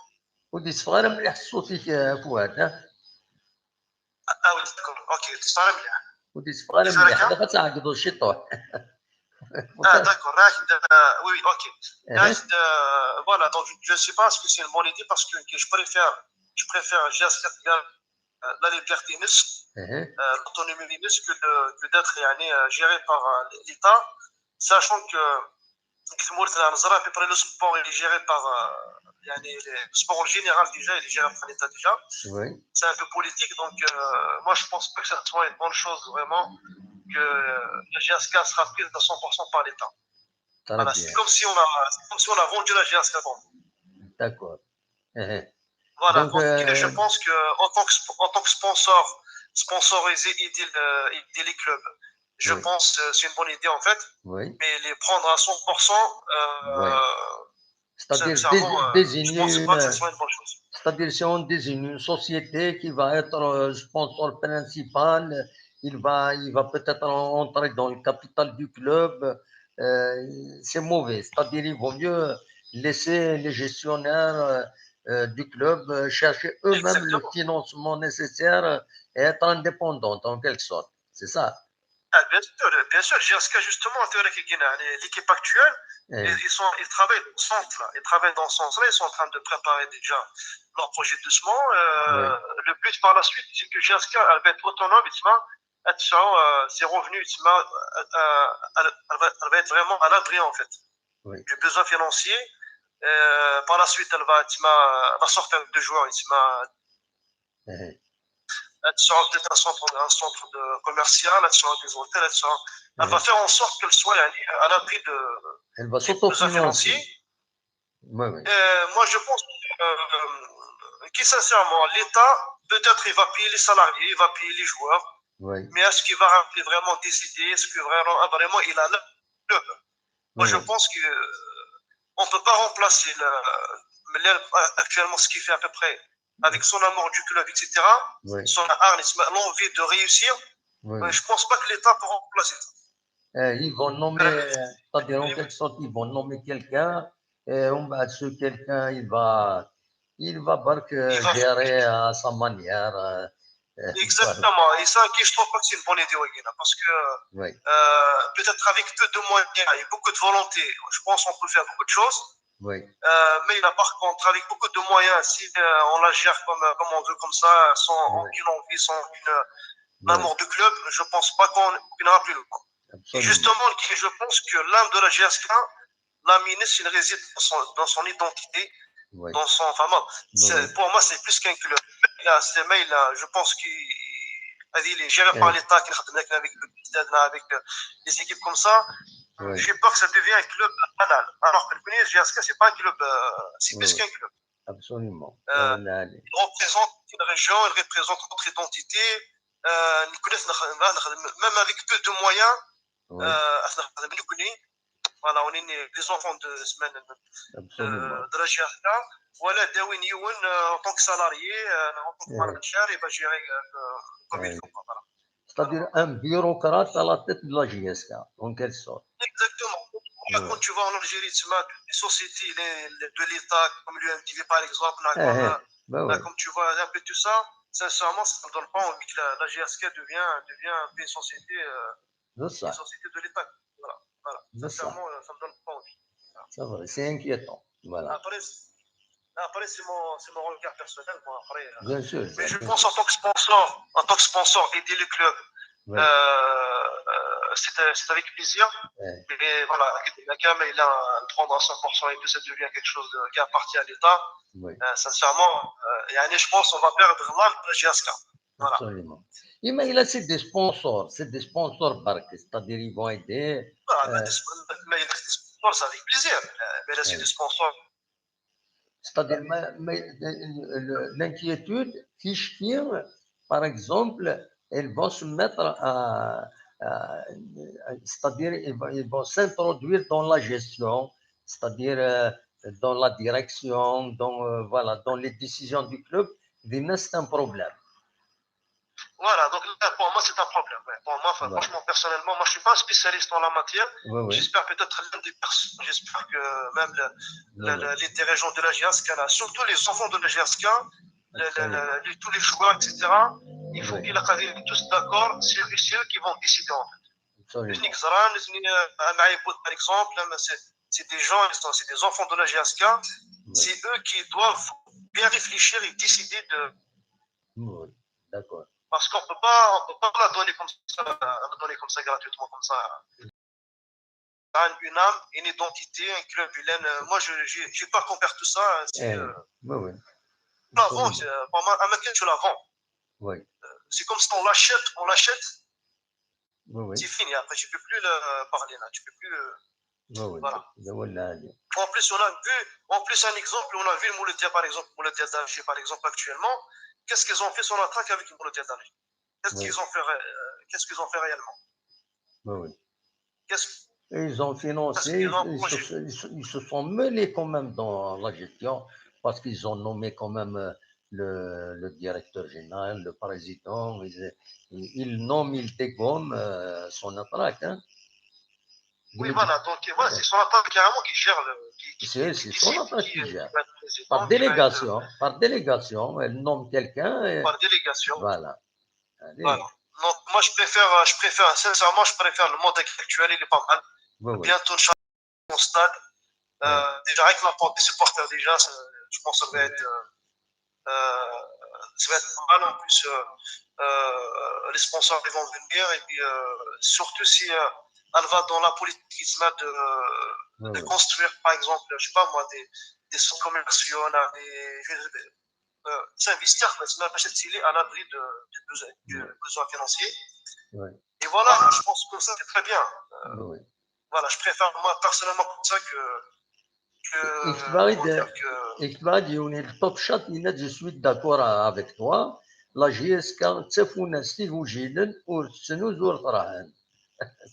ودي تفغر مليح صوتك، آه، فؤاد، ها؟ Ah oui, d'accord. Ok, ça va bien. ودي تفغر إذا مليح، راه هذا غتعقدوا شي طوح. Ah, d'accord. Rachid, euh, oui, oui, ok. Eh, Rachid, euh, voilà, donc je ne sais pas ce que c'est une bonne idée parce que, que je préfère, je préfère G S K, euh, la liberté, eh, euh, l'autonomie, que de- que d'être يعني, euh, géré par euh, l'État, sachant que كما قلت لها نزرة, à peu près le sport il est géré par euh, يعني, le sport en général déjà, il est géré par l'État déjà. oui. C'est un peu politique, donc euh, moi je pense pas que ça soit une bonne chose vraiment que euh, la G S K sera prise à cent pour cent par l'État. Très Voilà, bien. C'est comme si on a, c'est comme si on a vendu la G S K. Bon. D'accord. Eh, eh. Voilà, Donc, donc, euh, je pense que en tant que, sp- en tant que sponsor, sponsoriser, aider, euh, aider les clubs. Je Oui. pense que c'est une bonne idée en fait, Oui. Mais les prendre à cent pour cent, euh, C'est-à-dire sincèrement, dés- euh, je désigner pense une, pas que ce soit une bonne chose. C'est-à-dire si on désigne une société qui va être euh, sponsor principal, il va, il va peut-être en- entrer dans le capital du club. Euh, c'est mauvais. C'est-à-dire il vaut mieux laisser les gestionnaires euh, euh, du club euh, chercher eux-mêmes le Exactement. Financement nécessaire et être indépendant en quelque sorte. C'est ça. Ah, bien sûr, bien sûr, J S K, justement, c'est vrai que l'équipe actuelle, Eh, ils, ils sont, ils travaillent dans ce sens-là. Ils travaillent dans ce sens-là, ils sont en train de préparer déjà leur projet doucement. Euh, Oui. Le but par la suite, c'est que J S K, elle va être autonome, tu vois, elle sera, euh, ses revenus, tu vois, euh, elle, elle va, elle va être vraiment à l'abri, en fait, Oui. du besoin financier. Euh, par la suite, elle va, tu vois, elle va sortir de joueurs, tu vois, eh, elle sera peut-être un centre, un centre de commercial, elle sera des hôtels, elle sera, elle va eh, faire en sorte qu'elle soit, yani, à l'abri de, Elle va des besoins s'autofinancer. Financiers. Oui, oui. Euh, moi, je pense euh, que sincèrement, l'État, peut-être, il va payer les salariés, il va payer les joueurs, Oui. mais est-ce qu'il va remplir vraiment des idées? Est-ce que vraiment, vraiment il a le club? Moi, je Oui. pense que euh, on peut pas remplacer le, le- actuellement ce qu'il fait à peu près avec son amour du club, et cetera. Oui. Son hargne, l'envie de réussir. Oui. Euh, Je pense pas que l'État peut remplacer ça. Eh, ils vont nommer, c'est-à-dire en quelque sorte, ils vont nommer quelqu'un, et on va, ce quelqu'un, il va, il va برك Il va- gérer à sa manière. Euh, euh, Exactement. Et ça, je trouve pas que c'est une bonne idée, Wagner, parce que oui, euh, peut-être avec peu de moyens et beaucoup de volonté, je pense qu'on peut faire beaucoup de choses. Oui. Euh, mais là, par contre, avec beaucoup de moyens, si euh, on la gère comme, comme on veut, comme ça, sans Oui. Aucune envie, sans aucune Oui. Amour du club, je pense pas qu'on n'ira plus loin. Et Absolument. Justement, je pense que l'âme de la J S K, la ministre, il réside dans son, dans son identité, Oui. Dans son. Enfin, moi, Oui, c'est- oui. Pour moi, c'est plus qu'un club. Là, c'est mais là, je pense qu'il est géré par Oui. L'État, qu'il est avec le président, avec euh, les équipes comme ça. Oui. J'ai peur que ça devienne un club banal. Alors que le J S K, c'est pas un club, euh, c'est Oui, plus oui. Qu'un club. Absolument. Euh, On a les- Il représente une région, il représente notre identité. Euh, نكون نخ- نخ- même avec peu de moyens, Oui, euh, نخدم نكوني. Voilà, on est les enfants de semaine absolument. euh, de la J S K. Voilà, داوين يون, euh, en tant que salarié, euh, en tant que Oui. Manager, il va gérer euh, comme Oui. Il faut. Voilà. C'est-à-dire un bureaucrate à la tête de la J S K, en quelque sorte. Exactement. Là, Ouais. Quand tu vois en Algérie, tu as des sociétés les- les- de l'État, comme l'U M T V par exemple, là, Eh, comme, eh, euh, ben là, ouais. Comme tu vois, un peu tout ça, sincèrement, ça ne donne pas envie que la, la J S K devient, devient une société, euh, C'est ça. Une société de l'État. Voilà. Voilà. C'est ça. Sincèrement, euh, ça me donne pas envie. C'est vrai, c'est inquiétant. Voilà. Après, c'est- après c'est mon, c'est mon regard personnel. Bon, après, euh, Bien sûr. Mais je bien pense sûr. En tant que sponsor, en tant que sponsor, aider le club, Oui. euh, euh, c'est c'est avec plaisir. Ouais. Mais voilà, la cam, il a prendre à cent pour cent et tout, ça devient quelque chose de- qui appartient à l'État. Oui. Euh, sincèrement, euh, يعني, je pense qu'on va perdre l'âme de la J S K. Voilà. Absolument. Et mais là, c'est des sponsors, c'est des sponsors برك, c'est-à-dire ils vont aider. Voilà, Euh. Mais mais il reste des sponsors, c'est avec plaisir. Euh, Mais là, c'est Ouais. des sponsors. C'est-à-dire, mais, mais, euh, le- l'inquiétude, كي يشكي, par exemple, ils vont se mettre à, à- c'est-à-dire, ils vont, ils vont s'introduire dans la gestion, c'est-à-dire euh, dans la direction, dans, euh, voilà, dans les décisions du club. C'est un problème. Voilà, donc là, pour moi, c'est un problème. Ouais. Pour moi, enfin, Ouais. Franchement, personnellement, moi, je suis pas un spécialiste en la matière. Oui, oui. J'espère peut-être l'un des personnes, j'espère que même le- Oui, le- oui. le- les dirigeants de la J S K, là, surtout les enfants de la J S K, le- le- Absolument. le- les- tous les joueurs, et cetera, il faut Oui. qu'ils soient tous d'accord, c'est eux qui vont décider en fait. Absolument. نزني كزران، نزني، آه، معايا بوت، par exemple, là, mais c'est c'est des gens, ils sont- c'est des enfants de la J S K, Oui. C'est eux qui doivent bien réfléchir et décider de. Oui, d'accord. Parce qu'on peut pas, on peut pas la donner comme ça, la donner comme ça gratuitement, comme ça. Une âme, une identité, un club, il a une- Moi, je j'ai j'ai pas compris tout ça. Hein, c'est, Eh, euh, oui, oui. la vente, Absolument. euh, pour moi, un match, tu la vends. Oui, C'est comme si on l'achète, on l'achète, oui, oui. C'est fini. Après, tu peux plus le parler là. Tu peux plus. euh, Oui, oui. Voilà. C'est- c'est- voilà. En plus, on a vu, en plus, un exemple, on a vu le Mouloudia, par exemple, Mouloudia d'Alger, par exemple, actuellement. Qu'est-ce qu'ils ont fait sur l'attaque avec le Mouloudia d'Alger? Qu'est-ce Oui. qu'ils ont fait ré- euh, qu'est-ce qu'ils ont fait réellement? Oui, oui. Qu'est-ce Et ils ont Parce financé, qu'ils ont ils se, projeté. ils se- ils se sont mêlés quand même dans la gestion, parce qu'ils ont nommé quand même euh, le, le directeur général, le président, ils, ils nomment, ils dégomment euh, son attaque. Hein. Oui, voilà. Donc, voilà, c'est son attaque carrément qui gère le. Qui, qui, C'est qui c'est son décide attaque qui, qui euh, gère. qui va être président, Par qui va être, délégation, par délégation, elle nomme quelqu'un. Et euh, par délégation. Voilà. Allez. Voilà. Donc, moi, je préfère, euh, je préfère, sincèrement, je préfère le mode actuel, il est pas mal. Oui, oui. Bientôt, Inch'Allah, au stade. Euh, déjà, avec la porte des supporters, déjà, ça- je pense que ça va être, euh, euh, ça va être pas mal. En plus, euh, euh, les sponsors ils vont venir. Et puis, euh, surtout si euh, elle va dans la politique de, Oui, de oui. construire, par exemple, je sais pas moi, des, des centres commerciaux, là, des, euh, s'investir, mais c'est même pas cette à l'abri de, de besoin, de Ouais. besoins financiers. Ouais. Et voilà, je pense que ça, c'est très bien. Oui, oui. Voilà, je préfère moi personnellement comme ça que. que Et que tu vas comment aider- dire, que- Et tu vas dire, on est le top shot, il a dit, je suis d'accord avec toi. La J S K, c'est fou, c'est vous,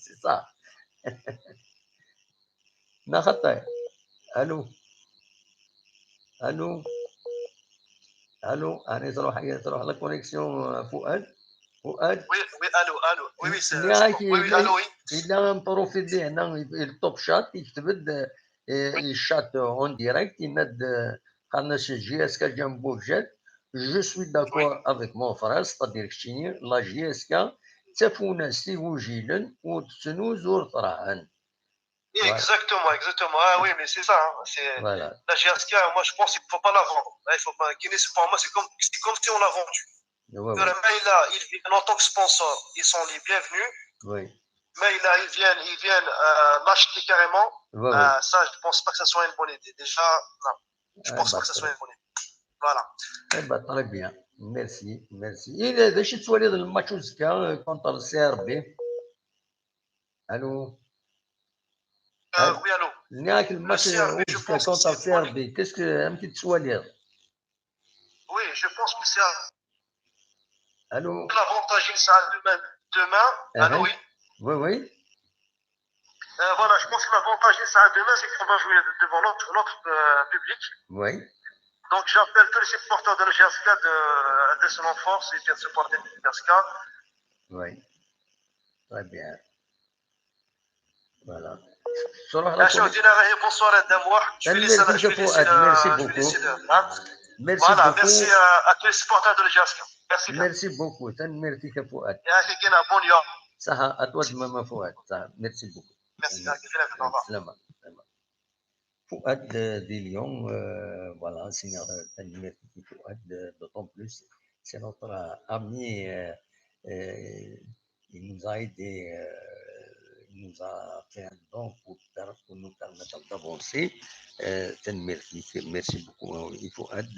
c'est ça. نخطي. الو. الو. الو، انا تروح، تروح la connexion. فؤاد. فؤاد. Oui, oui, allô, allô. Oui, oui, c'est Mais c'est là, bon. il- Oui, oui, il- allô, oui. Il a un profil هنا, le top shot, il te veut de, et il chatte en direct, il met de, قالنا J S K جنبو جد. Je suis d'accord avec mon frère, c'est-à-dire que la J S K, c'est fou, c'est vous, c'est vous, c'est ça. Voilà. Exactement, exactement. Ah oui, mais c'est ça. Hein. C'est Voilà. La J S K, moi je pense qu'il ne faut pas la vendre. Hein, il faut pas. Guinness, pour moi, c'est comme, c'est comme si on l'a vendu. Ouais, ouais. Vraiment, il, a, il vient en tant que sponsor. Ils sont les bienvenus. Oui. Mais il, a, ils viennent, ils viennent euh, m'acheter carrément. Ouais, ouais. Euh, ça, je pense pas que ça soit une bonne idée. Déjà, non. Je Ah, pense pas bah, que ça très- soit une bonne idée. Voilà. Eh ben, très bien. Merci, merci. إيه، باش توالي الماتش وزكا contre C R B. الو. Euh, oui, allô. نياك الماتش C R B, je pense que contre c'est C R B. Qu'est-ce que أمك تسوالي؟ Oui, je pense que c'est un الو. l'avantage, ça demain. Demain, allô, Uh-huh. Oui. Oui, oui. Euh, voilà, je pense que l'avantage, ça demain, c'est qu'on va jouer devant notre, notre euh, public. Oui. Donc, j'appelle tous les supporters de la J S K de, de se rendre force et de supporter la J S K. Oui. Très bien. Voilà. Sur la Bonsoir à Damour. Je félicite, Merci beaucoup. Merci voilà, beaucoup. Merci à, à tous les supporters de la J S K. Merci bien. Merci beaucoup. Merci beaucoup. يعطيك الصحة. Bonne nuit. صح، à toi de même, Fouad. صح. Merci beaucoup. Merci. Au revoir. Fouad euh, de Lyon, euh, voilà, c'est notre Fouad, euh, d'autant plus, c'est notre euh, ami, euh, euh, il nous a aidé, euh, il nous a fait un don pour, per- pour nous permettre d'avancer. Euh, merci, merci beaucoup, hein, Fouad,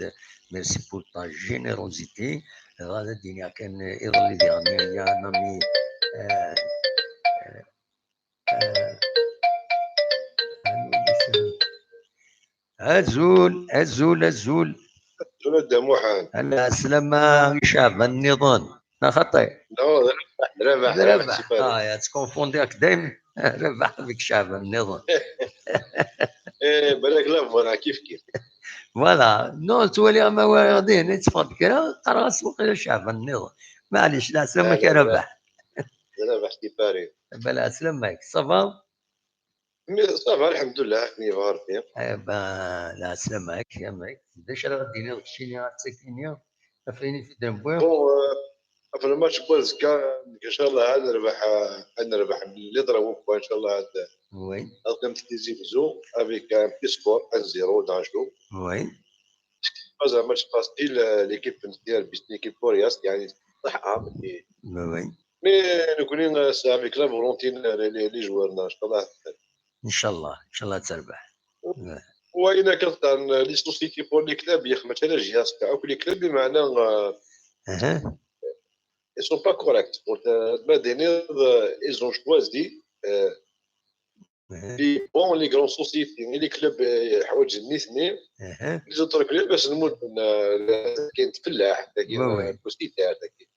merci pour ta générosité. غادي ندير كان يظل يدير un ami, euh, euh, euh, أزول، أزول، أزول. تولد محال. على السلامة، شعب النظام. لا خطي. لا، ربح، ربح، ربح. سي باري. اه، يا تكونفوندي هاك دايما. ربح بك شعب النظام. ايه، بالك لا، فوالا، كيف كيف. فوالا، نو، تولي ما غادي نتفرج كرا، قرا سوق شعب النظام. معليش، لا سلامك يا لا، لا. ربح. ربح سي باري. بلا سلامك، صافا؟ مي صافا، الحمد لله، كني بغا ربي. ايوا، لا سلامك، يا ماك. باش راه غادي نوض شي نهار تسكينيا، افريني في دنبويا. بون، آه، في الماتش بوزكا، ان شاء الله غنربح، آه، غنربح اللي ضربوا ان شاء الله هاد. وي. هاد كان تيزي فزو افيك ان بي سكور واحد صفر دانجو. وي. زعما ماتش فاسيل، آه، ليكيب نتاع بيس ليكيب كورياس، يعني صح، آه، مي وي. مي نكوني سي افيك لا فولونتي لي لي جوار ان شاء الله. ان شاء الله، ان شاء الله تربح. وإلا كانت عن لي سوسيتي بور لي كلوب، يا خدمت على جهاز تاع كل كلوب، بمعنى، آه، اها. ils sont pas corrects. Pour te- ما دينير، آه، ils ont choisi، آه، اها. لي بون، لي غران سوسيتي، لي كلوب، آه، حوايج نيتني. اها. لي زوتر كلوب باش نموت، آه، كاين تفلاح، وي، وي. كوستيتار،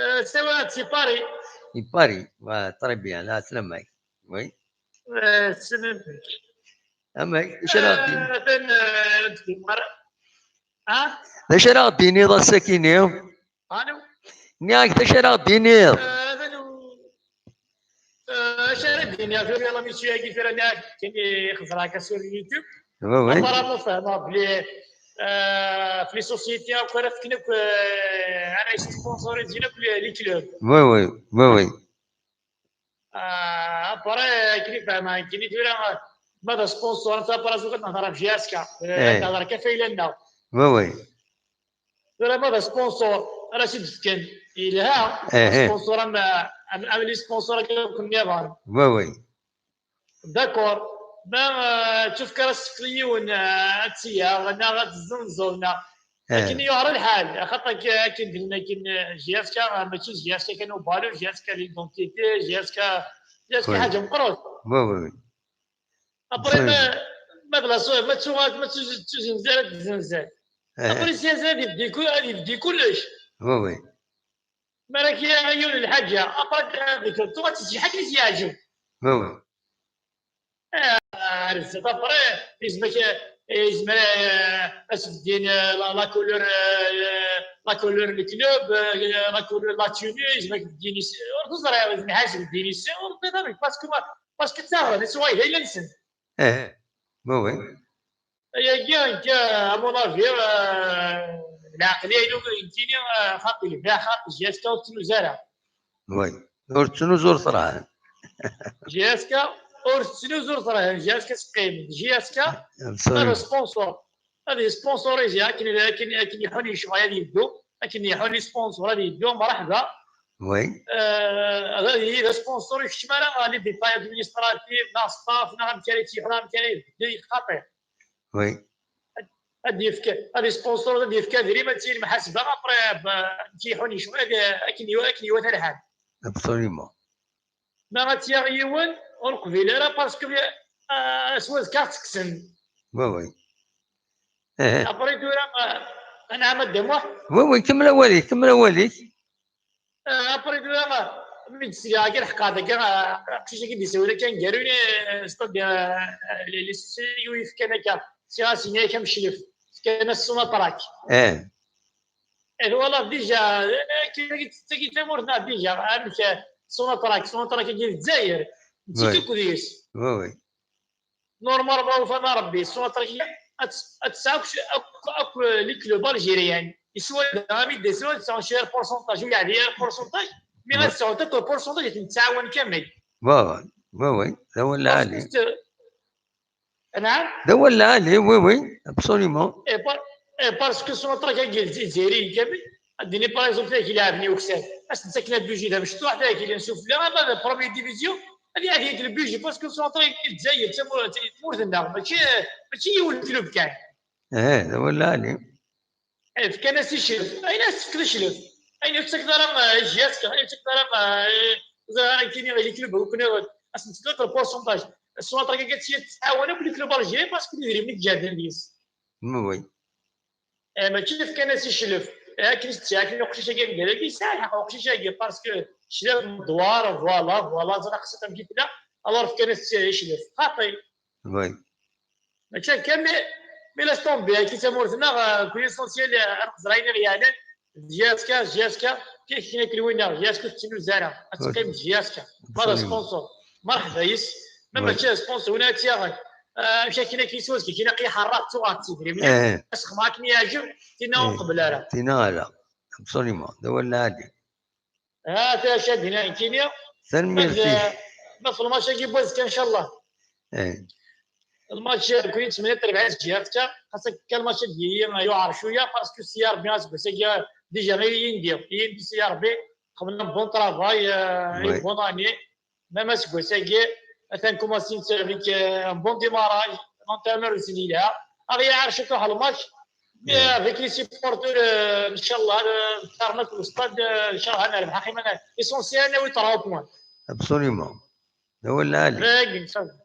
Euh, c'est ouais, c'est Paris. I Paris. Ouais, très bien. La, c'est le mec. Oui. Euh, c'est même. Amek, d acu ara ɣ-d-tiniḍ? Euh, ben, euh, tu vois. Hein? D acu ara ɣ-d-tiniḍ ass-akini? Allô? Nniɣ-ak d acu ara ɣ-d-tiniḍ? Euh, ben, euh, acu ara d-iniɣ tura la mission-agi tura nniɣ-ak kan i xeẓreɣ akka sur YouTube. Oui, oui. Apparemment fehmeɣ belli euh, fi les sociétés akk ara fken akk euh, ara yessponsorizin akk les les clubs. Oui, oui, oui, oui. Euh, après akken i fehmeɣ nekkini tura ma d sponsor anta après zuɣ ad nehḍer ɣef J S K. Eh. Nehḍer akka fayla-nneɣ. Oui, oui. Tura ma d sponsor ara s-d-fken yelha. Eh, eh. Sponsor am am am les sponsors akken akk nniḍen. Oui, oui. D'accord. Ma euh, tcuf kra sefli yiwen euh, ad tt-yaɣ neɣ ad tezzenzeḍ neɣ Eh, akken yuɛer lḥal axaṭer ak- akken d-nnan akken euh, J S K euh, mačči d J S K kan ubalu J S K l'identité J S K J S K Oui. Ḥaǧa meqqret. Oui, oui, oui. Après Oui. ma ma d la so ma tuɣal ma tuzenzel ad tzenzel. Eh, Après siyasa ad yebdi kul- ad yebdi kullec. oui, oui. Ma ara k-yaɣ yiwen lḥaǧa après ad tkettu ad tezzi ḥaǧa i s-yeɛǧeb. Oui, oui. Ar zdat après yezmer k- yezmer euh, ad s-beddin euh, la la couleur euh, la couleur n club, euh, la couleur, la tenue, yezmer ad k-d-yini s-, ur teẓriḍ, yezmer ad k-d-yini s-, ur teẓriḍ ara, parce que, parce que ttaɣen, s way d ayla-nsen. Eh, oui, oui. Ayagi, nekk, à mon avis, euh, lɛeqliya-inu, nekkini, euh, xaṭi lbiɛ, xaṭi J S K ur tettnuzu ara. Oui. Ur tettnuzu, ur terɛan. J S K ur tettnuzu, ur terɛan. J S K teqqim. J S K, absolument, ad sponsor. Ad yesponsorisé akken, akken, akken iḥun yecɣel ad yeddu, akken iḥun yesponsor ad yeddu, mṛeḥba. Oui. Euh, ad yili d asponsor, yekcem ara ɣer les détails administratifs, neɣ staff, neɣ amek ara yettyiḥun, amek ara yebded, xaṭi. Oui. Ad, ad yefk, ad yesponsor, ad yefk adrim, ad tt-yili mḥasba, après, euh, amek iḥun yecɣel, ad, akken iwa-, akken iwata lḥal. Absolument. Ma ad tt-yaɣ yiwen, ur qbil ara, parce que, euh, s wazekka ad tt-kksen. Oui, oui. Eh. Après tura, euh, anɛam a Dda Muḥ. Oui, oui, kemmel awal-ik, kemmel awal-ik. Euh, après tura, euh, mi d-sliɣ akka lḥeqqa, akka, euh, aqcic-agi d-isawel akka aneggaru, euh, c'est-à-dire, euh, les, les sociétés i yefkan akka, sɣiɣ-as ini-ak ameclef, fkan-as Sonatrach. Eh. Eh, twalaḍ déjà, eh, tagi, tagi tamurt-nneɣ déjà, amek, eh, Sonatrach, Sonatrach-agi d Lezzayer, mačči, oui, akk deg-s. Oui, oui. Normalement, ufan a Rebbi, Sonatrach-agi ad, ad tesɛu akk, akk, akk les clubs algériens. Yeswa d ami d-yeswa ad tesɛu kra pourcentage, ur yeɛdi ara pourcentage, mais ad tesɛu akk pourcentage ad ten-tettɛawan kamel. Oui, oui, oui, oui, d awal lɛali. Parce que Anɛam? D awal lɛali, oui, oui, absolument. Eh, par-, eh, parce que Sonatrach-agi d Izzayriyen kamel, ad d-nini, par exemple, tagi ileɛben i ukessar, ad s-d-ttaken abujid amecṭuḥ, tagi n sufella, ama d première division, ad iɛeddi-yak le budget, parce que Sonatrach-agi d Lezzayer, d tamur-, d tamurt-nneɣ, mačči, mačči yiwen n club kan. Eh, d awal lɛali. Eh, fkan-as iclef. Ayen ad tefkeḍ iclef. Ayen ur tettakeḍ ara, eh, J S K, ayen ur tettakeḍ ara, eh, ẓriɣ ara nekkini, les clubs akk nniḍen. Ad sen-tefkeḍ le pourcentage. Sonatrach-agi ad tt-, ad tt-tɛawen akk les clubs algériens parce que d idrimen i iǧehden deg-s. Oui. Eh, mačči fkan-as iclef. Eh, akken i s-d-sɛiɣ akken uqcic-agi aneggaru-agi, yesɛa lḥeqq uqcic-agi, parce que cclaf n ddwar, voilà, voilà, ẓriɣ qṣit amek i tella, alors fkan-as iclef. Xaṭi. Oui. Mačči akka, mais, mais laisse tomber, akka tamurt-nneɣ, euh, ku l'essentiel, euh, ad nẓer ayen i ɣ-yeɛnan, J S K, J S K, kif akken akken win-nneɣ, J S K ur tettnuzu ara, ad teqqim d J S K. Ma d sponsor, merḥba yes, ma mačči d sponsor, win ara tt-yaɣen. Euh, amek akken akka yeswa, akken ilaq iḥerr, ad tuɣal d tidrimen. Eh. Asexma akken yeɛjeb, tinna ur nqebbel ara. Tinna ala, absolument, d awal lɛali. Ha, ta acu ad d-iniɣ nekkini? Tanemmirt-ik. Ma d, ma d lmatch-agi n wazekka, ncallah. Eh. Lmatch, eh, nekkini nettmenni rebḥa s J F K, xas akka lmatch ad yili yuɛer cwiya, parce que s ya Rebbi aseggas-agi, déjà, i yindi, i yindi s ya Rebbi, xedmen un bon travail, euh, une bonne année. Même aseggas-agi, atan commencé avec, euh, un bon démarrage, l'entraîneur aussi yelha. Aɣ-yaɛer ciṭuḥ lmatch, mais avec les supporters, euh, ncallah, euh, qqaren akk le stade, euh, ncallah ad nerbeḥ, aqim ad nerbeḥ. L'essentiel ad nawi trois points. Absolument. D awal lɛali. Dagi, ncallah.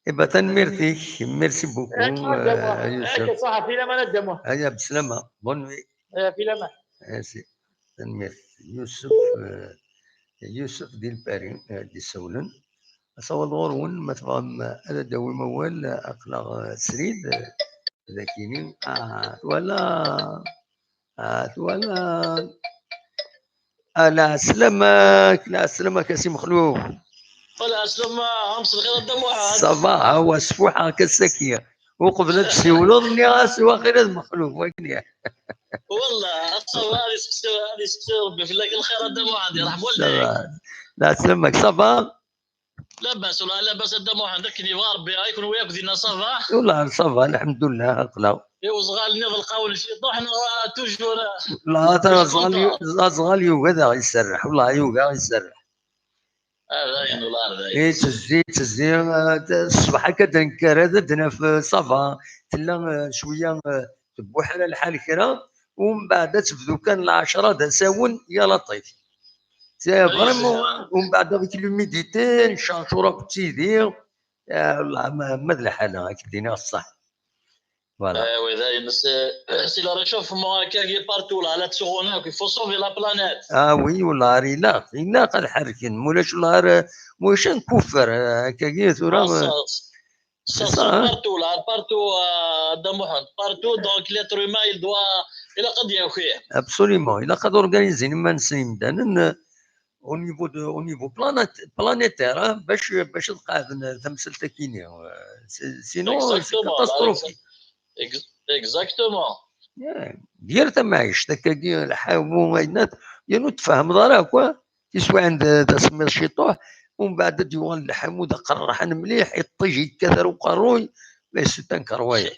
Eh ben, tanemmirt-ik, merci beaucoup, euh, a Youssef. Akka, ṣaḥa, fi laman a Dda Muḥ. Aya, beslama, bonne nuit. Eh, fi laman. Merci. Tanemmirt. Youssef, euh, Youssef di Lpari, euh, d-isawlen. Asawaḍ ɣur-wen, ma tebɣam, euh, ad d-tawim awal, euh, aql-aɣ, euh, srid, euh, dakini. Ah, twala, ah, twala. Ah, lɛeslama-k, lɛeslama-k a Si Mexluf. Lɛeslama, am s lxir a Dda Muḥend. Ça va, ha wa sfuḥeɣ-k ass-agi. Uqbel ad d-tsiwleḍ, nniɣ-as waqila d Mexluf, wakken ya. Wallah, ça va, ad iseqsi, ad iseqsi Rebbi fell-ak lxir a Dda Muḥend, yerḥem walidayk. Ça va. Lɛeslama-k, ça va? Labas, wallah, labas a Dda Muḥend, akken yebɣa Rebbi, ay kenwi akk dinna, ça va? Wallah, ça va, lḥemdullah, aql-aɣ. I uzɣal-nni ḍelqawen ciṭuḥ, neɣ toujours? Wallah, atan aẓɣal yu-, aẓɣal yugi ad aɣ-iserreḥ, wallah, yugi ad aɣ-iserreḥ. Ah, dayen, wallah, dayen. Ittezzi, ittezzi, ah, ṣṣbeḥ akka d-nekker, ad d-naf, ah, ça va, tella, ah, cwiya, ah, tebbuḥ ala lḥal kra, ومبعد ad tebdu kan lɛecṛa d asawen, ya laṭif. C'est vraiment, ومبعد avec l'humidité, ncercur akk d tidi, ah, wallah, ma, ma d lḥala, ad k-d-iniɣ ṣṣeḥ. Voilà. Eh oui, dayen, c'est, c'est le réchauffement, akkagi partout, là, la tsuɣun akk, il faut sauver la planète. Ah oui, wallah, ilaq, ilaq ad ḥerken, mulac, wallah, ar, mulac ad nkuffer, ah, akkagi tura, ah, ça, ça, c'est ça, hein, partout, là, partout, euh, a Dda Muḥend, partout, donc l'être humain, il doit Ilaq ad d-yaki. Absolument. Ilaq ad organizin iman-nsen yimdanen, euh, au niveau de, au niveau planétaire, hein, bac, bac ad qeɛden tamsalt akini. Euh, c'est- sinon, c'est catastrophique. Exactement. Yir tamaɛict akkagi, lḥamu, aynat, yernu tfehmeḍ ara akk, tiswiɛin d asemmiḍ ciṭuḥ, umbeɛd ad d-yuɣal lḥamu d aqerraḥan mliḥ, iṭij yekkat ar uqerruy, mais c'est un carroyeur.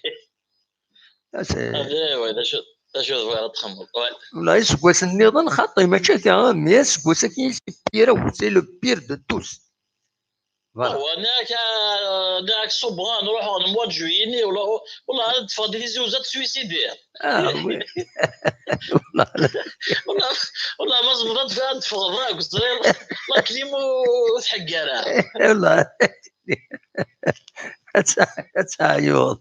Wala iseggasen nniḍen xaṭi, mačči akka, mais aseggas-agi c'est pire, c'est le pire de tous. Voilà. Nek nek ṣubbeɣ ad nruḥ ɣer mois de juillet-nni, wala wala ad teffeɣ di Tizi Uzzu ad suicidiɣ. Ah oui. Wala ma tzemreḍ ad teffɣeḍ akk ẓriɣ la clim ur tḥeggi ara. Wala ad teɛyuḍ.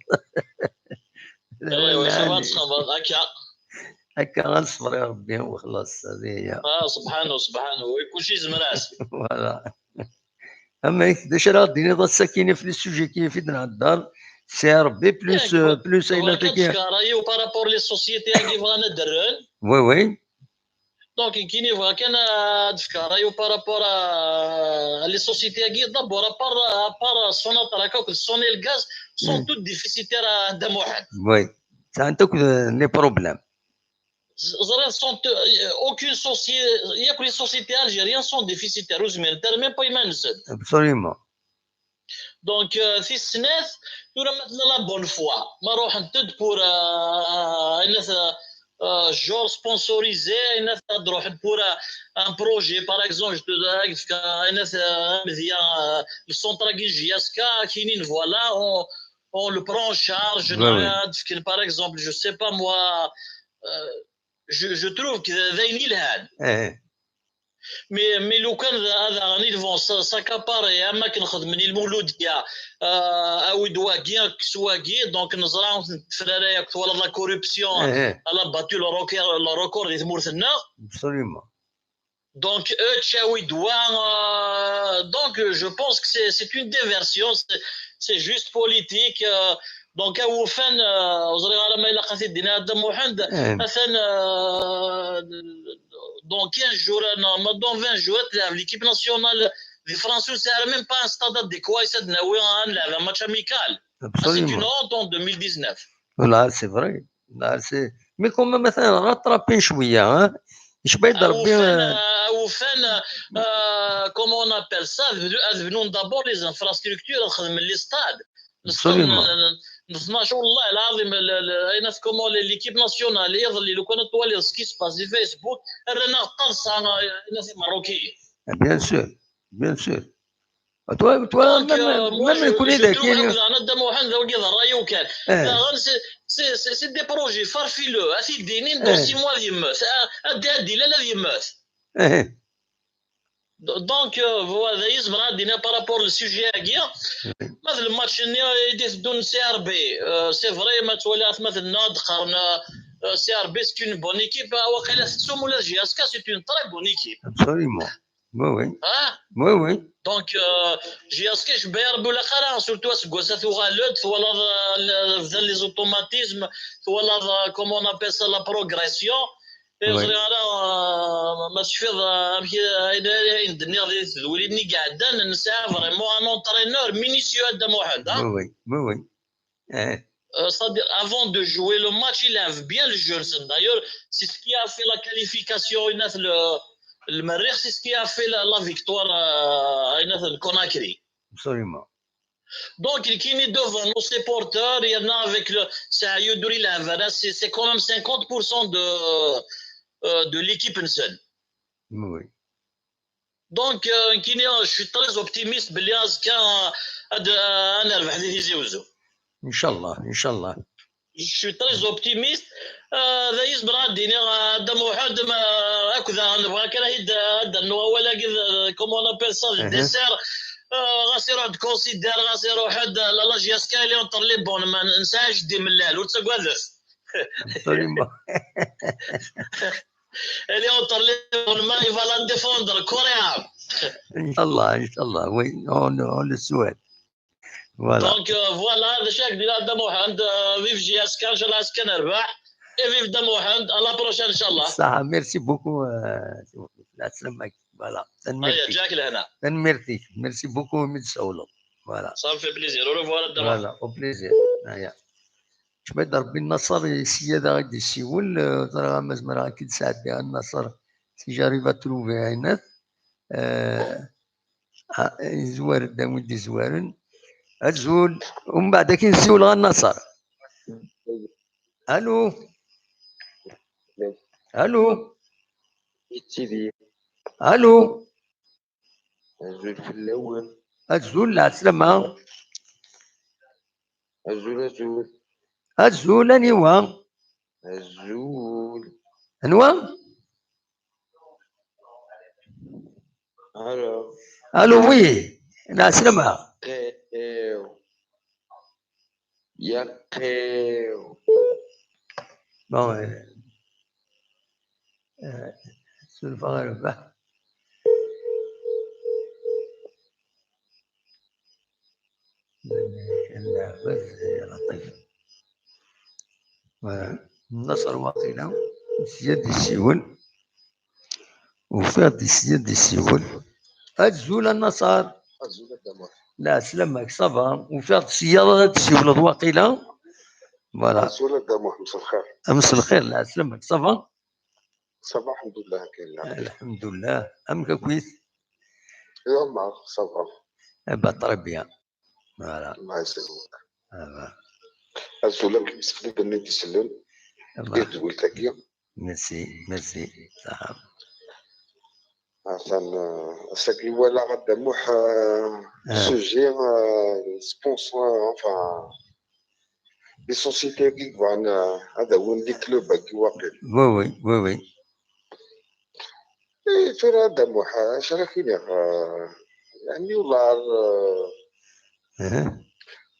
Ad txemmeḍ akka. Akka ad neṣber i Rebbi wexlaṣ. Ah, subḥanu, subḥanu, kulci yezmer-as. Voilà. Amek, d acu ara ɣ-d-tiniḍ ass-agi ɣef les sujets-agi i d-nhedder? C'est Rebbi plus, euh, plus ayla tagi. Par rapport les sociétés-agi bɣan ad d-rren. Oui, oui. Donc, nekkini bɣiɣ kan ad d-fkeɣ ṛṛay-iw par rapport à les sociétés-agi. D'abord, à part, à part Sonatrach akked Sonelgaz, sont toutes déficitaires à Dda Muḥend. Oui. Sɛant akk les problèmes. Ẓriɣ sont, euh, aucune société, yakk les sociétés algériennes sont déficitaires, ur zmirent ara même pas iman-nsent. Absolument. Donc, euh, tis snat, tura ma tella la bonne foi, ma ruḥent-d pour, euh, euh, genre sponsorisé, ad ruḥent pour, euh, un projet, par exemple, je te donne, euh, amedya, euh, le centre-agi J S K, ad k-inin, voilà, on, on le prend en charge, ad fken, par exemple, je sais pas moi, euh, je, je trouve que d ayen yelhan. Mais, mais lukan ad aɣen, ils vont s'accaparer, am akken xedmen i Lmuludya, euh, awi-d wagi, kkes wagi, donc neẓra ur ten-teffer ara yakk, twalaḍ la corruption, elle a battu le record, le record di tmurt-nneɣ. Absolument. Donc, ečč, awi-d wa, euh, donc je pense que c'est, c'est une diversion, c'est, c'est juste politique, euh, donc awufan, euh, ur ẓriɣ ara ma ilaq ad t-id-iniɣ a Dda Muḥend, atan, euh, dans quinze jours, non, dans vingt jours, ad tleɛb l'équipe nationale di Fransa, ur nesɛi ara même pas un stade adéquat i s ad nawi ad nleɛb un match amical. C'est une honte en deux mille dix-neuf. Voilà, c'est vrai. Là, c'est... Mais quand même, مثلا, rattrapin cwiya, hein. Icba-d Rebbi. Awufan, euh, comment on appelle ça, ad bnun d'abord les infrastructures, ad xedmen les stades. Absolument. N tnac, والله العظيم, comment l'équipe nationale, iḍelli, lukan ad twaliḍ ce qui se passe di Facebook, rran-aɣ ṭṭaḍsa, aynas Imeṛṛukiyen. Bien sûr, bien sûr. Toi, toi, même, même les coups de Dda Muḥend, d wagi d ṛṛay-iw kan. Daɣen, c'est, c'est, c'est des projets farfelus. Ad t-id-inin dans six mois ad yemmet. Ad d-ilal ad yemmet. Donc, euh, voilà, yezmer ad d-iniɣ par rapport le sujet-agi. Ma d le match-nni i d-iteddun C R B, euh, c'est vrai, ma twaliḍ atmaten-nneɣ ad d-qqaren, euh, C R B c'est une bonne équipe, waqila tettum ula d J S K c'est une très bonne équipe. Absolument. Oui, oui. Hein? Oui, oui. Donc, euh, J S K icebba-yi Rebbi ur ilaq ara, surtout aseggas-a tuɣal-d, twalaḍ, euh, bdan les automatismes, twalaḍ, euh, comment on appelle ça, la progression. Ur ẓriɣ ara, euh, ma tecfiḍ, euh, amek, ayen, ayen d-nniɣ di tedwilin-nni iɛeddan, nesɛa vraiment un entraîneur minutieux, a Dda Muḥend, hein? Oui, oui, oui, oui. Euh, c'est-à-dire, avant de jouer le match, il lève bien le jeu. D'ailleurs, c'est ce qui a fait la qualification, le, le Merrikh, c'est ce qui a fait la, la victoire, euh, de Conakry. Absolument. Donc, il est devant nos supporters, il y en a avec le, c'est, c'est quand même cinquante pour cent de, euh, de l'équipe. Oui. Donc, euh, je suis très optimiste, belli azekka ad nerbeḥ di Tizi Uzzu. Inchallah, inchallah. Je suis très optimiste. Euh, d ayen i zemreɣ ad d-iniɣ, a Dda Muḥend, ma, akked, nebɣa kan ad d-rnuɣ awal-agi, comment on appelle ça, le dessert. Euh, ɣas iruḥ-d considère, ɣas iruḥ-d, la, la J S K, elle est entre les bonnes mains, nesɛa jeddi Mellal, ur ttagadet. Absolument. Elle est entre les bonnes mains, il va la défendre, Coréa. Inchallah, inchallah, oui, on, on le souhaite. Voilà. Donc, euh, voilà, d acu i ak-d-yenna Dda Muḥend, euh, vive J S K, inchallah azekka ad nerbeḥ. Et vive Dda Muḥend, à la prochaine, Inch'Allah. صح. Merci beaucoup. آه، العسلامة. Voilà. هيا، جاك لهنا. Tanemmirt-ik. Merci beaucoup imi d-tsawleḍ. Voilà. Ça me fait plaisir. Au revoir, Dda Muḥend. Voilà, au plaisir. هيا. Kmad Rebbi Nnaṣer, sya daɣ i d-yessiwel, euh, ẓriɣ ma zemreɣ ad k-id-sɛeddiɣ a Nnaṣer, si j'arrive à trouver Ɛinat. Euh, ah, yezwar-d a win d-yezwaren. Azul. Umbeɛd ad k-nsiwel ɣer Nnaṣer. Allô. Allô. Yettili. Allô. Azul fell-awen. Azul, lɛeslama. Azul, azul. Azul, aniwa? Azul. Anwa? Alors. Allô, oui. Lɛeslama. Yaqiw. Yaqiw. Bon, euh, euh, surfeɣ rrbeḥ. Lɛebad, eh, Laṭif. Voilà. Nnaṣer waqila, sya d-yessiwel. Ufiɣ-d sya d-yessiwel. Azul a Nnaṣer. Azul a Dda Muḥ. Lɛeslama-k, ça va. Ufiɣ-d sya ad d-tsiwleḍ waqila. Voilà. Azul a Dda Muḥ, mselxir. Mselxir, lɛeslama-k, ça va. Ça va, alḥemdulillah, kayen lɛafya. Alḥemdulillah. Amek akk-it? Yamar, ça va. Eh ben, très bien. Voilà. Allah yesselmek. Ah, bah. Azul akk imsefliden i d-isellen Ah, di bah. tedwilt-agi. Merci, merci. Saḥa. Atan, euh, ass-agi walaɣ a Dda Muḥ, euh, Ah. sujet, euh, sponsor, enfin, les sociétés-agi yebɣan, euh, ad awin les clubs-agi waqil. Oui, oui, oui, oui. Eh, tura a Dda Muḥ, acu ara k-iniɣ, euh, yani, ullar, euh, Uh-huh.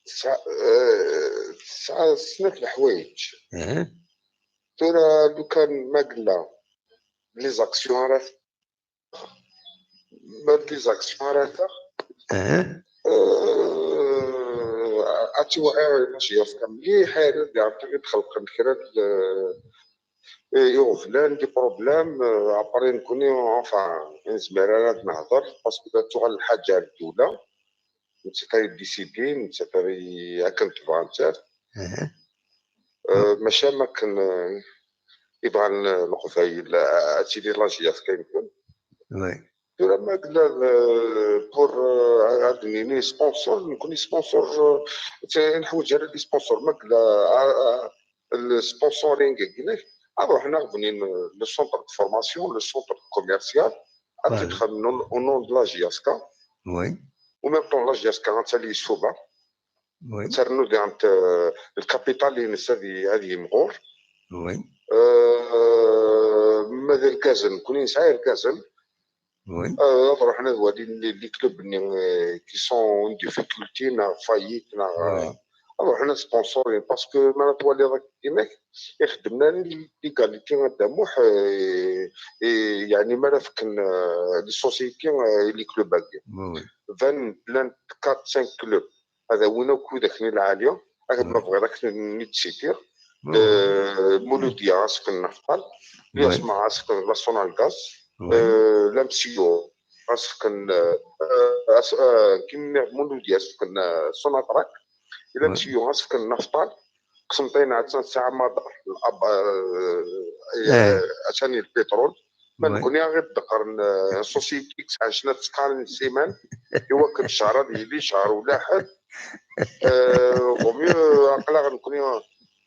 tesɛa, euh, tesɛa snat leḥwayeǧ. Uh-huh. Tura lukan ma yella les actions ara t-, ma les actions ara ta, Uh-huh. euh, ad tiwɛi imac yafka mliḥ, ad iɛṭi ad xelqen kra n, euh, iɣeblan, des problèmes, euh, après nekni, enfin, nezmer ara ad nehder, parce que ad tuɣal lḥaǧa ar ddula, nettat ay décidin, nettat ay akken tebɣa nettat. Uh-huh. Euh, maca am akken, euh, i bɣan, euh, Leqbayel, euh, ad tili la J F K-nsen. Oui. Tura ma yella, euh, pour, euh, ad nini sponsor, nekni sponsor, euh, neḥwaǧ ara des sponsors. Ma yella, euh, euh, le sponsoring-agi, ad ruḥen ad bnin, euh, le centre de formation, le centre commercial, ad Voilà. t-id-xedmen au nom de la J F K. Oui. Au même temps, la J F K ad tali yessuba. Oui. Ternu diɣen, euh, le capital-ines ad y-, ad yimɣur. Oui. Euh, ma d irgazen, nekni nesɛa irgazen. Oui. Euh, ad ruḥen ad walin les, les clubs-nni, euh, qui sont en difficulté, neɣ faillite, neɣ, Oui. euh, ad ruḥen ad sponsorin, parce que ma twaliḍ akkin-ak, ixeddmen ara l'égalité a Dda Muḥ, euh, et, yani, mi ara fken, euh, les sociétés, euh, les clubs-agi. Oui, oui. Banen llan quatre, cinq clubs ad awin akk widak-nni lɛali, ad Oui. ma bɣiḍ ad k-ten-id-sitiɣ. Oui. Euh, Mouloudia, ad s-fken Naftal, Oui. Yasma, ad s-fken la Sonalgaz, Oui. euh, la M C O, ad s-fken, euh, euh, ad s-, euh, كيما Mouloudia, ad s-fken, euh, Sonatrach, la Oui. M C O, ad s-fken Naftal, Qsenṭina, ad tesɛa maḍ-, ab-, euh, Eh. atan le pétrole. Ma Oui. nekni ad ɣ-id-ḍeqqren, euh, société, yesɛa cna tesqarin n ssiman, i wakken ccehṛ ad yili ccehṛ ulaḥed. Euh, vaut mieux, aql-aɣ nekni,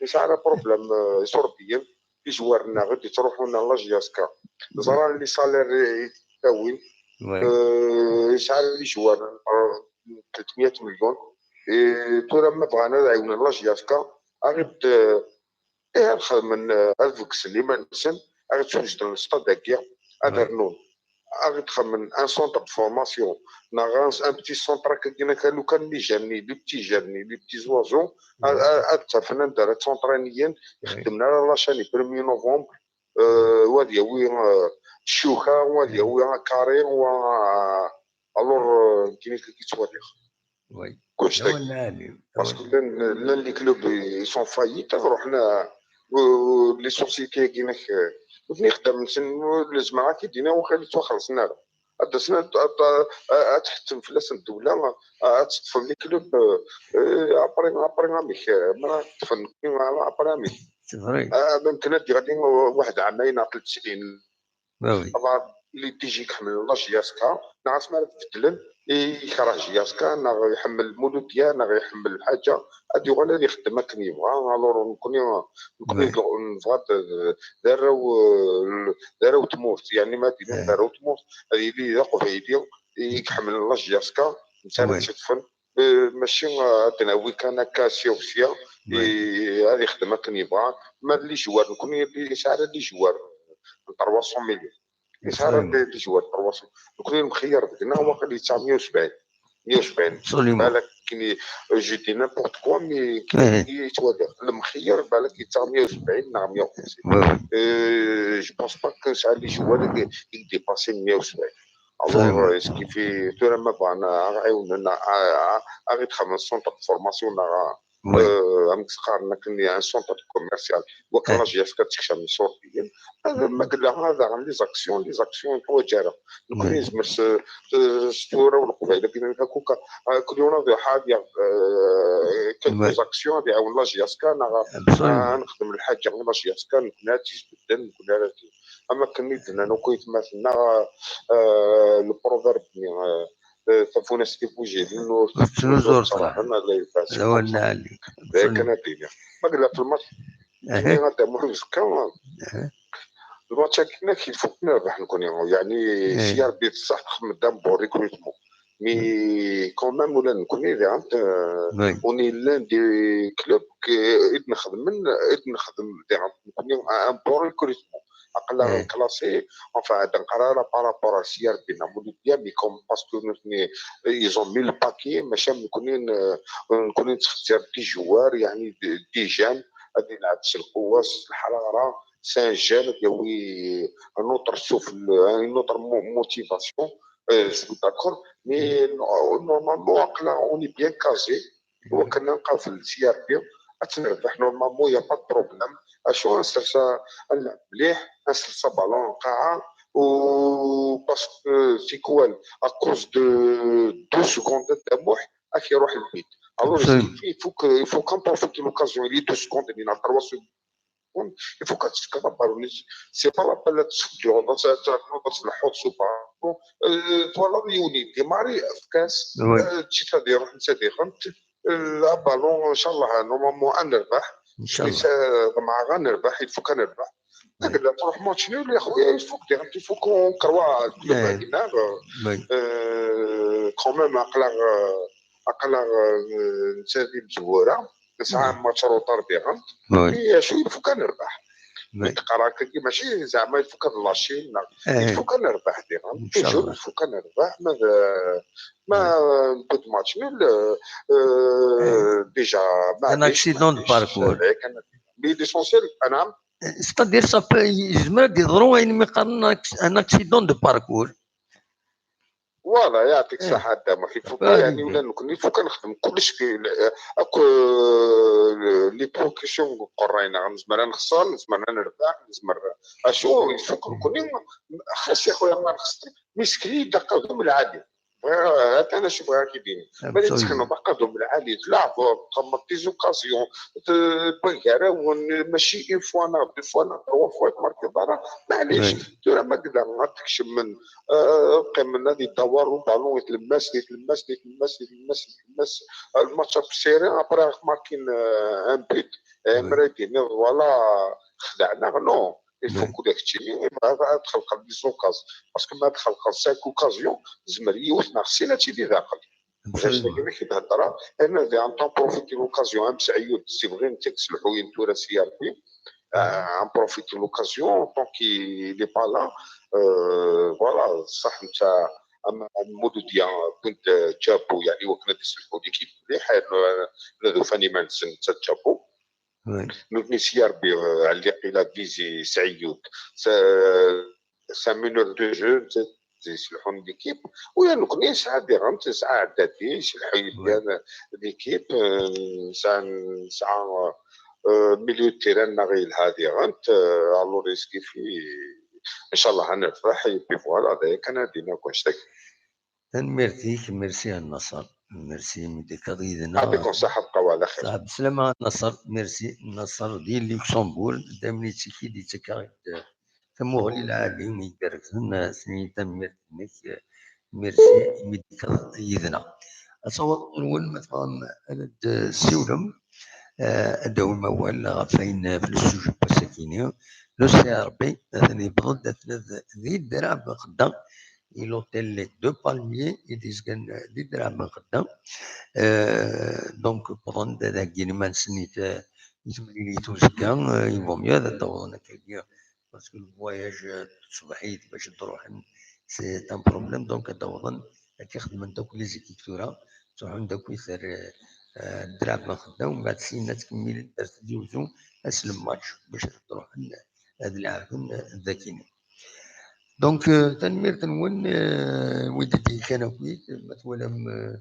nesɛa ara problème, euh, iṣurbiyen, izwaren-nneɣ i d-ittruḥun ɣer la J F K. Ẓran les salaires i d-ttawin. Oui. Euh, yesɛa les joueurs, euh, tlettmya milyon. Et tura ma bɣan ad ɛiwnen la J F K, ad ɣ-id-, euh, eh, ad xedmen, euh, ad beggsen iman-nsen, ad ɣ-id-swejden le stade-agi, ad Oui. rnun. Ad ɣ-id-xedmen un centre de formation, neɣ un, un petit centre akka, lukan les jeunes, les petits jeunes, les petits oiseaux, ad, ad, ad ttafen anda ara ttuntriniyen, ixeddmen ara la chaîne premier novembre, euh, wa ad yawi, euh, ccuka, wa ad yawi akari, wa, alors, euh, nekni akka i ttwaliɣ. Oui. Kullec Lawan lɛali. Parce que llan, llan les clubs, ils sont faillites, ad ruḥen a-, les sociétés-agi-inek, nutni ixeddamen-nsen, lezmer ad k-id-iniɣ waqil ur ttwaxellṣen ara. Ad d-asen ad, ad, ad, ad tḥettem fell-asen ddewla, ad teṭṭfem les clubs, euh, après, après amek, euh, ma ṭṭfen, après amek. C'est vrai. Ah, mumkin ad d-yeɣli waḥed ɛamayen neɣ tlettsin. Ah oui. Aḍar les D J i iḥemmlen la J S K, neɣ asmi ara t-beddlen, i yekreh J S K, neɣ iḥemmel Mouloudia, neɣ iḥemmel lḥaǧa, ad yuɣal ad ixeddem akken yebɣa. Alors, nekkni, nekkni Oui. d-, nebɣa d, d arraw, d arraw n tmurt, yeɛni ma d-iniɣ d Eh. arraw n tmurt, ad yili d aqbayli i iḥemmlen la J S K, netta ara Oui. tt-iṭṭfen. Eh, mačči, eh, ad d-nawi kan akka sya u sya, Oui. eh, ad ixdem akken yebɣa. Ma d les joueurs, nekkni yesɛa ara les joueurs n trois cents millions. Yesɛa ara Absolument. les joueurs n trois cents. Nekkni lemxeyyer deg-neɣ waqil yettaɣ meyya u sebɛin. Meyya u sebɛin. Absolument. Balak kini, je dis n'importe quoi, mais Eh. kini yettwaliɣ. Lemxeyyer balak yettaɣ meyya u sebɛin neɣ meyya u xemsin. Oui, oui. Euh, je pense pas que nesɛa les joueurs i, i dépassent meyya u sebɛin. Alors, Absolument. euh, ce qui fait, tura ma bɣan ad ɣ-ɛiwnen, a, a, a, ad ɣ-id-xedmen centre de formation neɣ, Oui. euh, amek s-qqaren akken, un centre commercial. Wakken Eh. la J S K ad tekcem iṣurdiyen. Ad, ma yella daɣen les actions, les actions ur neḥwaǧ ara. Nekkni Oui. nezmer s, s, s tura u Leqbayel akken akka, euh, kul yiwen ad iḥaḍ, euh, quelques Oui. actions ad iɛawen la J S K neɣ, Absolument. ad nexdem lḥaǧa i la J S K, nekkni ad tt-isbedden, nekkni ara t-, am akken i d-nnan akk aytmaten-nneɣ, euh, le proverbe-nni, euh, euh, tafunast i wujiden ur Ur tettnuzu ur teqreḥ. Qqreḥen, Allah ibarek. D awal n lɛali. D ayen kan ad d-iniɣ. Ma yella tlemaḍ, Aha. ini ad d-amuɣ uzekka, Aha. lmatch-agi-inek, il faut que nerbeḥ nekkni, yeɛni Eh. C R B d ṣṣeḥ txeddem-d un bon recrutement. Mais quand même, ula nekkni, diɣen, euh, Oui. on est l'un des clubs que, i d-nexdmen, i d-nexdem, diɣen, nekkni, un bon recrutement. Aql-aɣ Eh. classé, enfin, ad nqar ara par rapport à C R B neɣ Mouloudia, mais comme, parce que nutni, ils ont mis le paquet, maca nekkni, euh, nekkni nettxezzir des joueurs, yeɛni des, des jeunes, ad ilɛeb s lqewwa, s lḥrara, c'est un jeune, ad yawi un autre souffle, une autre mo-, motivation. Euh, je suis d'accord, mais no-, normalement, aql-aɣ, on est bien casé. Wakken ad nqabel C R B, ad tt-nerbeḥ, normalement, il y a pas de problème. Acu, ad nsers a-, ad nlɛeb mliḥ, ad nsers aballon n lqaɛa, u parce que tikwal, à cause de deux secondes n tamuḥ, ad k-iruḥ le but. Alors, Absolument. Il faut que, il faut qu'on profite de l'occasion, il y a deux secondes, il y a trois secondes, il faut que tu capable, c'est pas la peine de se dire, on va se, on va se la hausse ou pas. Bon, euh, voilà, on est démarré, efk-as, Oui. euh, tu sais, des, c'est des, euh, aballon, Inch'Allah, normalement, ad nerbeḥ. Inch'Allah. Nessa, ḍemɛeɣ ad nerbeḥ, il faut ad nerbeḥ. Oui. Nekk la tṛuḥ match nul, ya خويا, il faut que, il faut qu'on croit le club Eh. هنا. Oui. Euh, quand même, aql-aɣ, euh, aql-aɣ, euh, netta d imezwura, nesɛa Oui. match retard diɣen. Oui. Mais acu, il faut ad nerbeḥ. Oui. Nekk qqareɣ-agi, mačči zeɛma il faut ad nlacin, neɣ il Eh. faut ad nerbeḥ diɣen. Inch'Allah. Toujours, il faut ad nerbeḥ. Ma d, ma newwi-d match nul, euh, Eh. déjà, Un accident de parcours. Mais l'essentiel, أنا C'est-à-dire, ça peut, yezmer ad yeḍru ayen mi qqaren un acc-, un accident de parcours. Voilà, يعطيك Eh. الصحة, a Dda Muḥ. Il faut Ah, pas, يعني, oui. ولا نكون, il faut كنخدم كلش في ال-, أكو les précautions قرينا, نزمر نخسر, نزمر نربح, نزمر أشو, il faut نكون, خاص يا خويا ما نخسر, مسكين دقة العالي. حتى أنا شوف هاكي ديني. ملي Absolument. تسخنوا بقى دوم العالي، تلعبوا، تخمط des occasions, تبغي غير ماشي une fois, non, deux fois, non, trois fois, تماركي ضرا, معليش. Oui. ترى ما قدر ما تكشم من, آه، قيم من هذه الدوار والبالون يتلمس، يتلمس، يتلمس، يتلمس، يتلمس. الماتش سيري، après ماركين، آه، un but. آه، Oui. مريدين، voilà، خدعنا, non. Il faut Oui. كل شيء تخلق des occasions. Parce que ما تخلق cinq occasions, زمر يوث ناخ سينا تيدي ذاقل. Absolument. كي تهضر, أنا دي أن طون بروفيتي لوكازيون, أم سعيود, c'est vrai, نتيك سلحوين تورا سي ار بي. أم بروفيتي لوكازيون, طون كي لي با لا. Voilà, صح, نتا أم مولوديا كنت جابو, يعني, وكنا تسلحو ليكيب مليح, نذو فاني ما نسن نتا جابو. Oui. نوتني سي ار بي, آه، علق إلى فيزي سعيود. سا, سا مينور دو جو, زي سلحون ليكيب. ويا نكني ساعة دي غنت, ساعة عدادي, سلحي Oui. بيان ليكيب, آه، ساعة, ساعة, milieu de terrain-nneɣ yelha diɣen, alors yeskifi, ncallah ad nerbeḥ, et puis voilà, d aya kan ara d-iniɣ deg wannect-agi. Tanemmirt-ik, merci a Nnaṣer, merci imi d-tekkaḍ yid-neɣ. Ɛṭikum ṣaḥa, bqaw ɛla xir. Ṣaḥa, beslama a Nnaṣer, merci. Nnaṣer di Luxembourg, daymen yettak-id, yettak-aɣ-id tamuɣli lɛali igerrzen, s-, tanemmirt-nnek, merci imi d-tekkaḍ yid-neɣ. Asawaḍ-nwen, ma tebɣam ad d-tessiwlem, eh, ad d-tawim awal ɣef wayen, ɣef le sujet n wass-agi-nni. Le C R B atan yewweḍ-d, atan d, di Draɛ Ben Xedda, i l'hôtel Les Deux Palmiers i d-yezgan di Draɛ Ben Xedda. Eh, donc, wwḍen-d ad heggin iman-nsen i t-, i temlilit uzekka, eh, il vaut mieux ad d-awḍen akkagi, parce que le voyage, eh, tṣebḥit bac ad d-ruḥen, c'est un problème, donc ad d-awḍen, ad k-xedmen akk les équipes tura, ttruḥun d akk ar, eh, Draɛ Ben Xedda, umbeɛd syin ad tkemmilen ar Tizi Uzzu ass n lmatch bac ad d-ruḥen ad leɛben dagi. Donc, eh, tanemmirt-nwen, eh, wid i d-yekkan akkit, ma twalam, eh,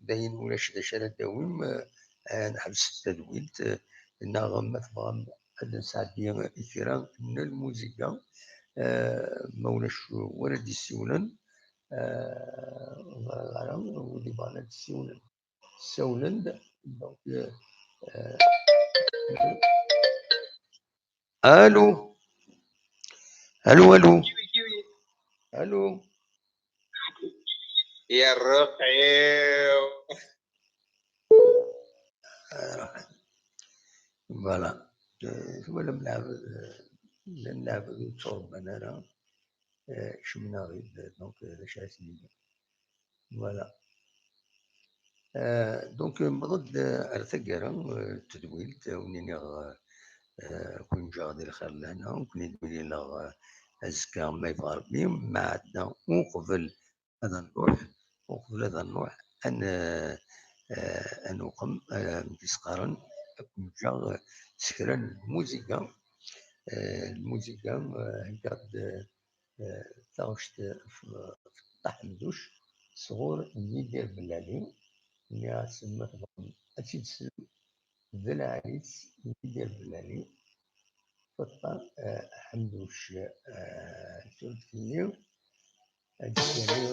dayen ulac d acu ara d-tawim, eh, ad neḥbes tadwilt, eh, neɣ ma tebɣam ad nesɛeddi kra n lmuziga, eh, ma ulac wara d-yessiwlen, eh, ur ẓriɣ ara wid yebɣan ad d-ssiwlen. Ssawlen-d, donc, eh, eh, Allô. Allô, allô. Allô. يا الرقيق. Voilà. Eh, twalam lɛebd, eh, llan lɛebd ur ttṛebban ara, eh, kecmen-aɣ-id, donc, eh, d acu ara s-nini. Voilà. Euh, donc, euh, newweḍ-d, euh, ar taggara, euh, n tedwilt, euh, wen-iniɣ, euh, euh, ad ken-ǧǧeɣ di lxir d lehna, ad ken-id-mlileɣ, euh, azekka ma yebɣa Rebbi, mbeɛd uqbel ad nruḥ, uqbel ad nruḥ, ad n-, euh, euh, ad nuqem, euh, amek i s-qqaren, ad ken-ǧǧeɣ, euh, s kra n lmuziga, euh, lmuziga, euh, heggaɣ-d, euh, eh, taɣect, eh, f-, Feṭṭa Ḥemduc sɣur Yidir Bellali. Nniɣ-asen ma tebɣam ad tt-id-teslem, d lɛali-tt n Yidir Bellali. Feṭṭa, eh, Ḥemduc, eh, surfet-iyi, ad d-saliɣ.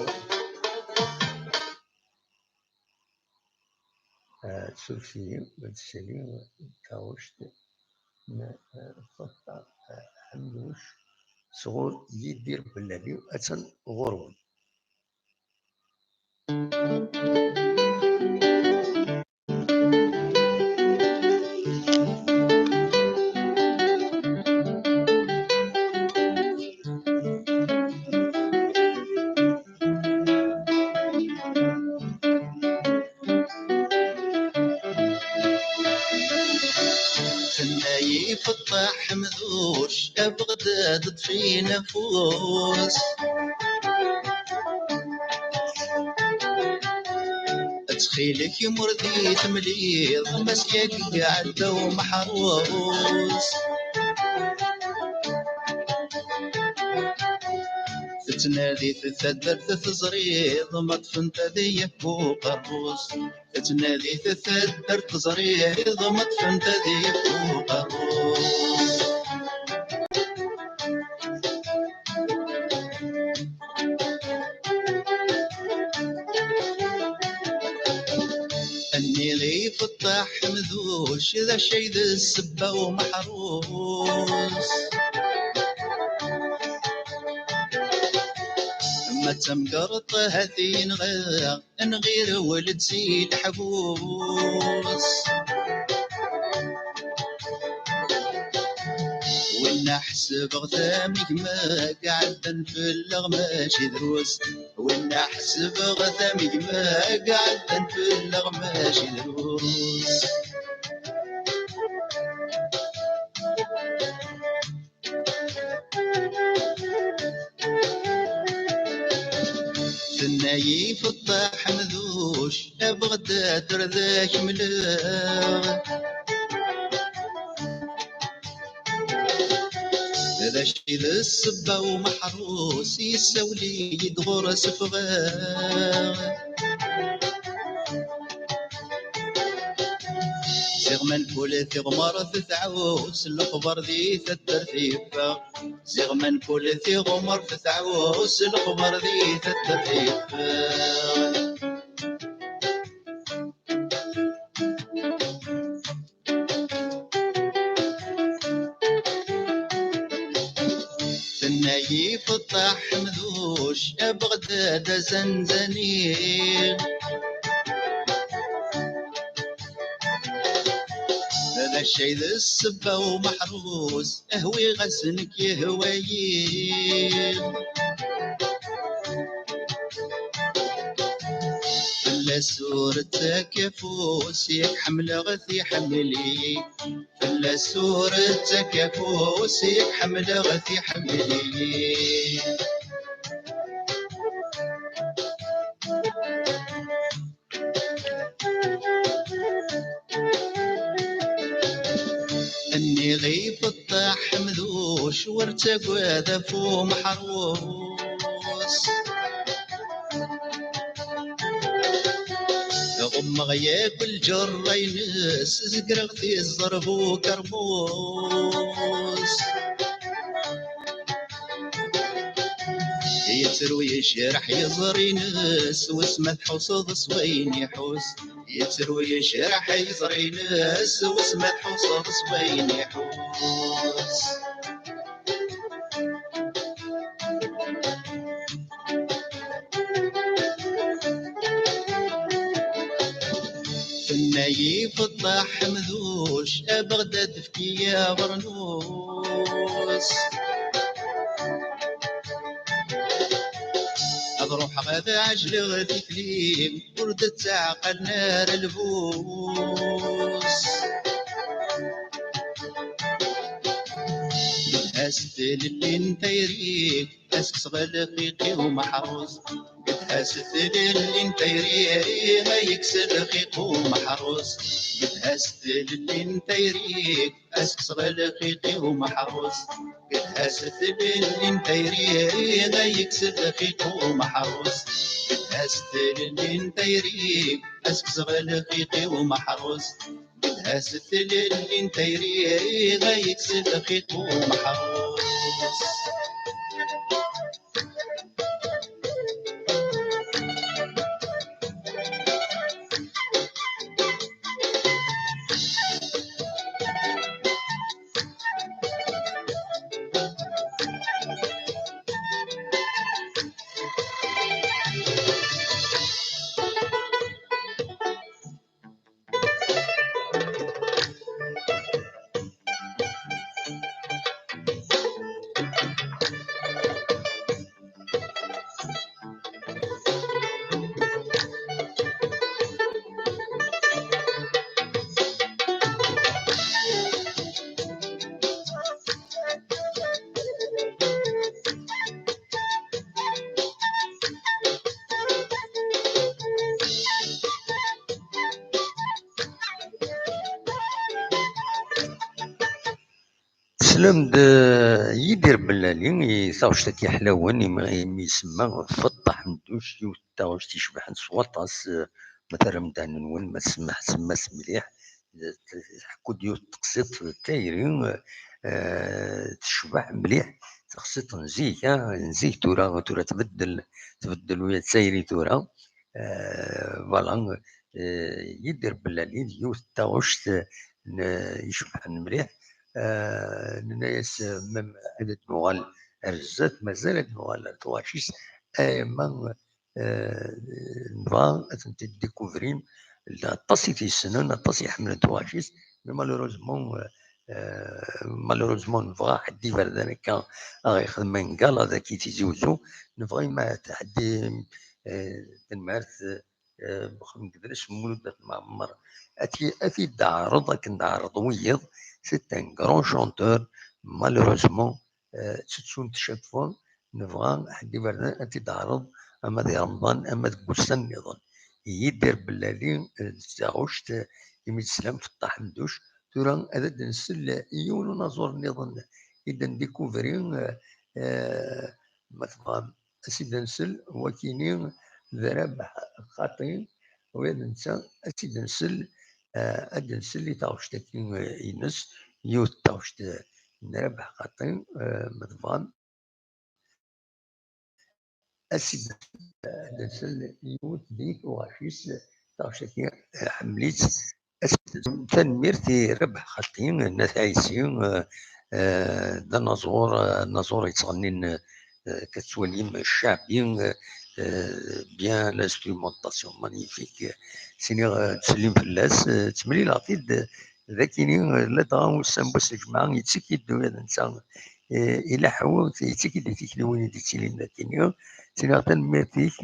Eh, surfet-iyi, ad d-saliɣ taɣect n, eh, Feṭṭa, eh, Ḥemduc sɣur Yidir Bellali, attan ɣur-wen. Tenna-yi Feṭṭa Ḥemduc, a Beɣdad ṭṭef-in afus. Ttxil-k, imur di temliḍ, Mass Yagi iɛedda umeḥrus. Tettnadi taddart teẓriḍ, ma ṭṭfent ad yehbu uqerru-s. Tettnadi taddart teẓriḍ, ma ṭṭfent ad yehbu uqerru-s. Nniɣ i Feṭṭa Ḥemduc, d acu ay d ssebba umeḥrus? Ma d tamgerḍt, ha-t-i yenɣa, nɣir weled si leḥbus. Winna ḥesbeɣ-t am gma-k, ɛeddan fell-aɣ mačči drus. Winna ḥesbeɣ-t am gma-k, ɛeddan fell-aɣ mačči drus. Tenna-yi Feṭṭa Ḥemduc, a Beɣdad ar d ak-mleɣ. D acu i d ssebba umeḥrus, yessawel-iyi-d ɣur-s ffɣeɣ. Ziɣ ma nkul tiɣmert tɛus, lexbar di taddart yeffeɣ. Ziɣ ma nkul tiɣmert tɛus, lexbar di taddart yeffeɣ. Tenna-yi Feṭṭaḥ Ḥemduc, a Beɣdad azanzani. D acu ay d ssebba umeḥrus, hwiɣ-as nekk yehwa-yi. Fell-as ur ttak afus, yak ḥemmleɣ-t iḥemmel-iyi. Fell-as ur ttak afus, yak ḥemmleɣ-t iḥemmel-iyi. Nniɣ i Feṭṭaḥ Ḥemduc, ur ttagad af umeḥrus. Ɣummeɣ yakk lǧerra-ines, zegreɣ tiẓer bu ukermus. Yettru yejreḥ yiẓri-ines, wis ma tḥusseḍ s wayen iḥuss. Yettru yejreḥ yiẓri-ines, wis ma tḥusseḍ s wayen iḥuss. Tenna-yi Feṭṭaḥ Ḥemduc, a Beɣdad efk-iyi abernus. Ad ruḥeɣ ad ɛejleɣ tikli, ur d-ttaɛqalen ara lbus. Gedha-s tlelli n tayri, ad s-kkseɣ lxiq i umeḥrus. Gedha-s tlelli n tayri, ad yekkes lxiq umeḥrus. Gedha-s tlelli n tayri, ad s-kkseɣ lxiq i umeḥrus. Gedha-s tlelli n tayri, ad yekkes lxiq umeḥrus. Gedha-s tlelli n tayri, ad s-kkseɣ lxiq i umeḥrus. Gedha-s tlelli n tayri, ad yekkes lxiq umeḥrus. Teslam-d, eh, Yidir Bellali i taɣect-agi ḥlawen, imi, imi isemma Feṭṭaḥ Ḥemduc, yiwet n taɣect icebḥen s waṭas, eh, ma terram-d ɛnenwen, ma tsemma-, tsemma-s mliḥ, eh, tḥekku-d yiwet n teqsiṭ n tayri, eh, tecbeḥ mliḥ, taqsiṭ n zik, ah, n zik tura, tura tbeddel, tbeddel ula d tayri tura. Eh, voilà, eh, Yidir Bellali d yiwet n taɣect, eh, n, icebḥen mliḥ. Eh, nenna-yas, eh, mem-, ad d-nuɣal ar zdat, mazal ad nuɣal ar tɣac-is, ama, eh, nebɣa ad tent-id-découvrir. Llan aṭas i t-yessnen, aṭas i iḥemmlen tɣac-is, mais malheureusement, eh, eh, malheureusement nebɣa ḥedd iberdan akka ad ɣ-yexdem un gala dagi Tizi Uzzu, nebɣa ma ḥedd i, eh, tanemmirt, eh, Mexluf Gedres Mulud At Mɛemmer, ad t-, ad t-id-teɛreḍ akken d-ɛreḍ wiyiḍ, c'est un grand chanteur, malheureusement, eh, ttettun tcapfun, nebɣa ḥedd iberdan ad t-id-teɛreḍ, ama di Remḍan, ama deg wussan nniḍen. Yidir Bellali, eh, d taɣect, eh, imi teslam Feṭṭaḥ Ḥemduc, tura ad d-nsel i yiwen unaẓur nniḍen i d-ndikuvri, eh, eh, ma tebɣam, ad s-id-nsel, wakini d Rabeḥ Xaṭi, ula d netta ad s-id-nsel, ad nsel i taɣect-agi-ines, yiwet n taɣect n Rabaḥ Xaṭi, ma tebɣam. Ad nsel yiwet di tuɣac-is, taɣect-agi, ḥemmel-itt. Tanemmirt i Rabaḥ Xaṭi n At Ɛisi, d anaẓur, anaẓur yettɣennin, ad tettwalim, ccaɛbi, bien, l'instrumentation magnifique. Ttiniɣ, ttsellim fell-as, ttemlileɣ-t-id d akini, ladɣa ussan n wass n lǧemɛa, yettekki-d ula d netta, ilaḥ, yettekki-d i tikliwin i d-yettilin d akini. Ttiniɣ tanemmirt-ik,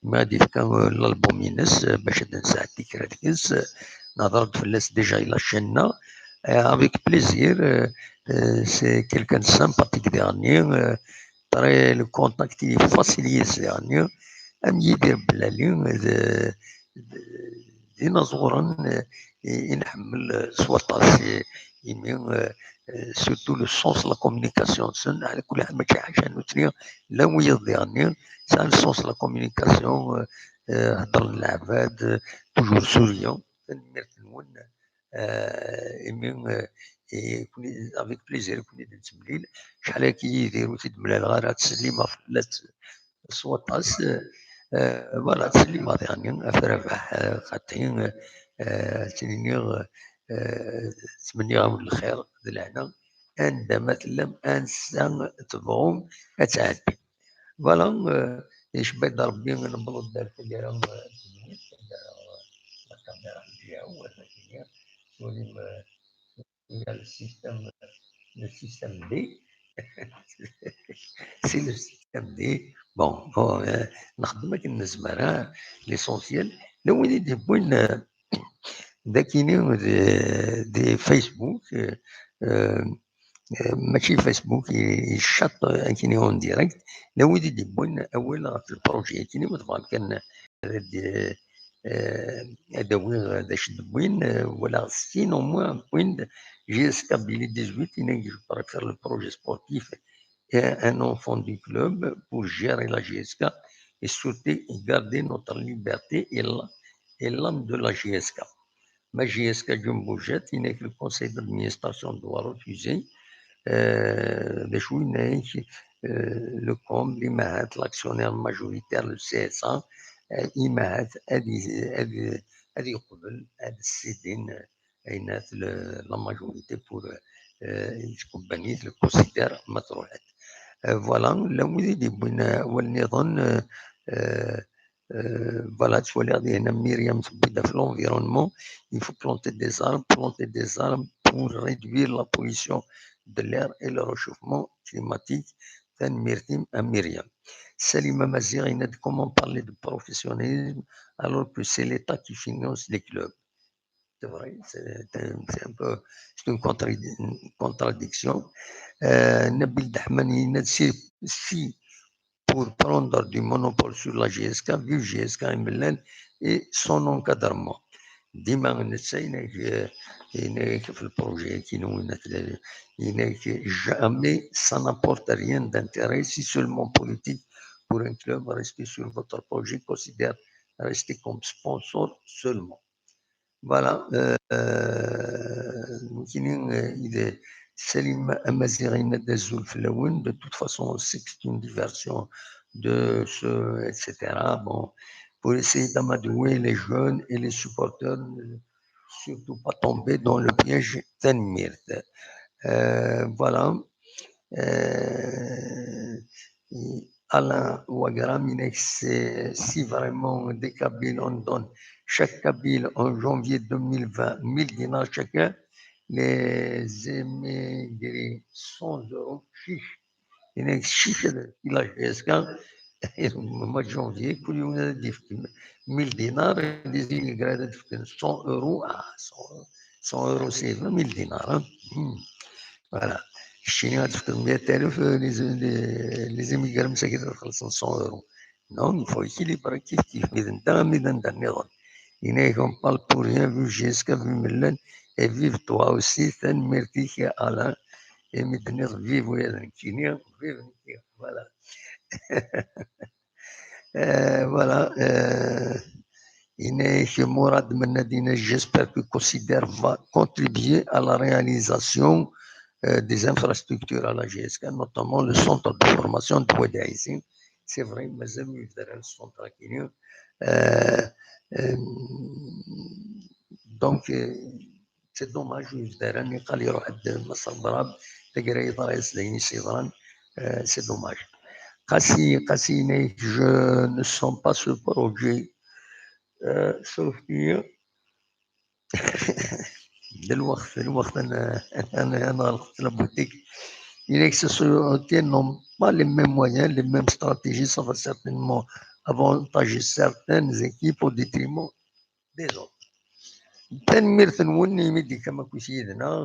imi ad d-yefka lalbum-ines, bac ad d-nesɛeddi kra deg-s. Nehḍer-d fell-as déjà i la chaîne-nneɣ. Avec plaisir, c'est quelqu'un de sympathique diɣenni, très, le contact est facile yis-s diɣenni. Am Yidir Bellali, d, d, d inaẓuren i nḥemmel s waṭas, imi surtout le sens la communication-nsen, ɛla kulli ḥal mačči ḥaca nutni, llan wiyaḍ diɣenni sɛan le sens la communication, heddren leɛbad, toujours souriant. Tanemmirt-nwen, imi, avec plaisir i ken-id-nettemlil. Acḥal akka Yidir ur t-id-mlaleɣ ara, ttsellimeɣ fell-as s waṭas. Voilà, ttsellimeɣ diɣenni ɣef Rabaḥ Xaṭi, ttiniɣ, ttmenniɣ-awen lxir d lehna anda ma tellam, ansa tebɣum ad tɛeddim. Voilà, icebba-d Rebbi, newweḍ-d ar taggara n tmurt, la caméra n diyaw, wala kini, twalim, il y a le système, le système D. C'est le système D. Bon, bon, nexdem akken nezmer, l'essentiel. Llan wid i d-yewwin d akini di Facebook, mačči Facebook, icaṭ akini en direct. Llan wid i d-yewwin awal ɣef le projet akini, ma tebɣam kan ad, ad awiɣ d acu d-wwin, wala sin au moins wwin-d J S K Billy dix-huit, il a, je préfère le projet sportif et un enfant du club pour gérer la J S K et surtout garder notre liberté et l'âme de la J S K. Ma J S K Jumbo Jet, il a, le conseil d'administration doit refuser, d acu, il a, le COMB, l'IMAHAT, l'actionnaire majoritaire, le C S A, IMAHAT, ad yeqbel ad céder la majorité pour tkubanit, le considère ma truḥ. Voilà, llan wid i d-yewwin awal nniḍen. Voilà, ttwaliɣ dihin Myriam tewwi-d ɣef l'environnement. Il faut planter des arbres, planter des arbres pour réduire la pollution de l'air et le réchauffement climatique. Tanemmirt-im a Myriam. Salim Amaziɣ yenna-d: comment parler de professionnalisme alors que c'est l'État qui finance les clubs? C'est vrai, c'est un peu, c'est une contradiction. Nabil Dahman yenna-d: si, si pour prendre du monopole sur la J S K, vive J S K Imellal et son encadrement. Dima netta yenna-k, yenna-k ɣef le projet-agi, yenna-k jamais ça n'apporte rien d'intérêt, si seulement politique pour un club, restez sur votre projet, considère rester comme sponsor seulement. Voilà, nekkini, Salim Amaziɣ yenna-d: azul fell-awen. De toute façon, c'est une diversion de ce, et cetera. Bon, pour essayer d'amadouer les jeunes et les supporters, ne surtout pas tomber dans le piège. Tanemmirt. Voilà. Alain Wagram, il a, si vraiment des Kabyles, on donne chaque Kabyle en janvier deux mille vingt mille dinars chacun, les émigrés cent euros, chiche. Il a, chiche, il a jusqu'à le mois de janvier, pour lui, on a dit mille dinars, les immigrés, cent euros, ah, cent, cent euros, c'est vingt mille dinars, hein. Hmm. Voilà. Keččini ad tefkeḍ meyya alef, les, les, les immigrés, msakit, ad xellṣen cent euros. Non, il faut équilibrer, kif kif, mi d anda, mi d anda nniḍen. Yenna-yak: on parle pour rien, vive J S K, vive Imellal, et vive toi aussi, tanemmirt-ik a Alain, et mi d-tenniḍ vive ula d nekkini, vive nekkini, voilà. Euh, voilà, euh, Inek Mourad Mennadine, j'espère que considère va contribuer à la réalisation euh, des infrastructures à la G S K, notamment le centre de formation de Wadi Aïsine. C'est vrai, mais le centre qui euh, euh, donc euh, c'est dommage, c'est dommage. Qasi, qasi, je ne sens pas ce projet euh, sauf que de lweqt, de lweqt, أنا، أنا، أنا غلقت la boutique. Il existe, n'ont pas les mêmes moyens, les mêmes stratégies, ça va certainement avantager certaines équipes au détriment des autres. Tanemmirt-nwen imi d-tekkam akk yid-neɣ.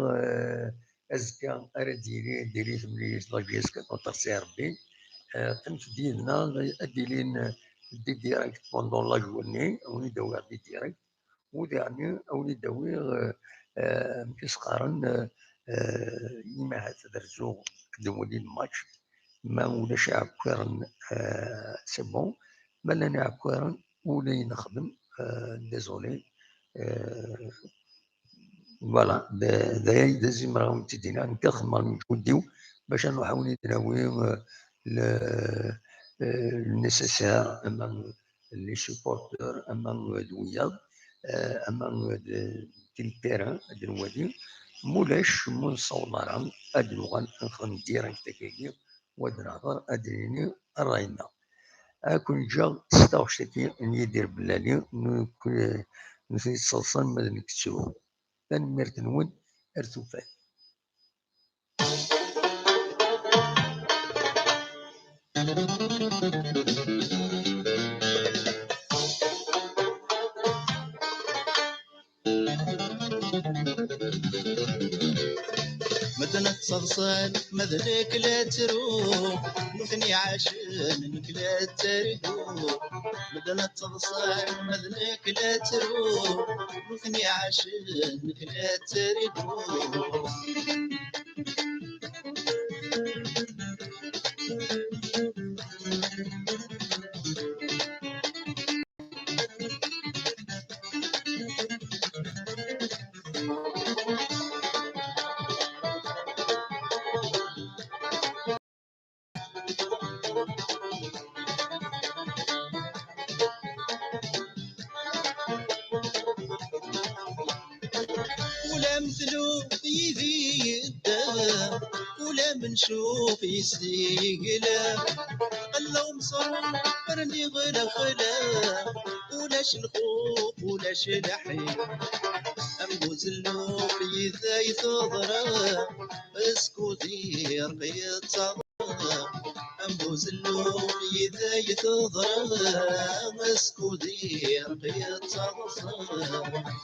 Azekka ara d-yili, ad d-tili temlilit la G S K, ad ɣ-tt-yerr Rebbi. Qqimet-d yid-neɣ, ad d-ilin des directs pendant la journée, ad wen-id-awiɣ des directs. U daɣen ad wen-id-awiɣ, amek i s-qqaren, imi ahat ad rzuɣ ad nwali lmatch. Ma ulac iɛekkiren, c'est bon. Ma llan iɛekkiren, ula i nexdem, désolé. Voilà, d d aya i d azimreɣ ad wen-t-id-iniɣ. Nekk ad xedmeɣ lmeǧhud-iw bac ad nruḥ ad wen-id-nawi le nécessaire, ama les supporteurs, ama d wiyaḍ, ama d le terrain, ad nwali. Ma ulac, ma ur nessaweḍ ara, ad nuɣal ad nexdem direct akkagi, u ad nehder, ad d-nini ṛṛay-nneɣ. Ad ken-ǧǧeɣ s taɣect-agi n Yidir Bellali, nutni ttaḍsan ma d nekk ttruɣ. Tanemmirt-nwen, ar tufat. Medden ad ttaḍsan, ma d nekk la ttruɣ, nutni ɛacen, nekk la ttarguɣ. Medden ad ttaḍsan, ma d nekk la ttruɣ, nutni ɛacen, nekk la ttarguɣ. Ula am tlu yid-i yedda, ula am ncuf yis-i yegla. Qella umṣer rniɣ lexla, ulac lxuf, ulac lḥif. Am buzelluf yid-i ay teḍra, skud irq yettaḍ. Am buzelluf yid-i ay teḍra, skud irq yettaḍsa.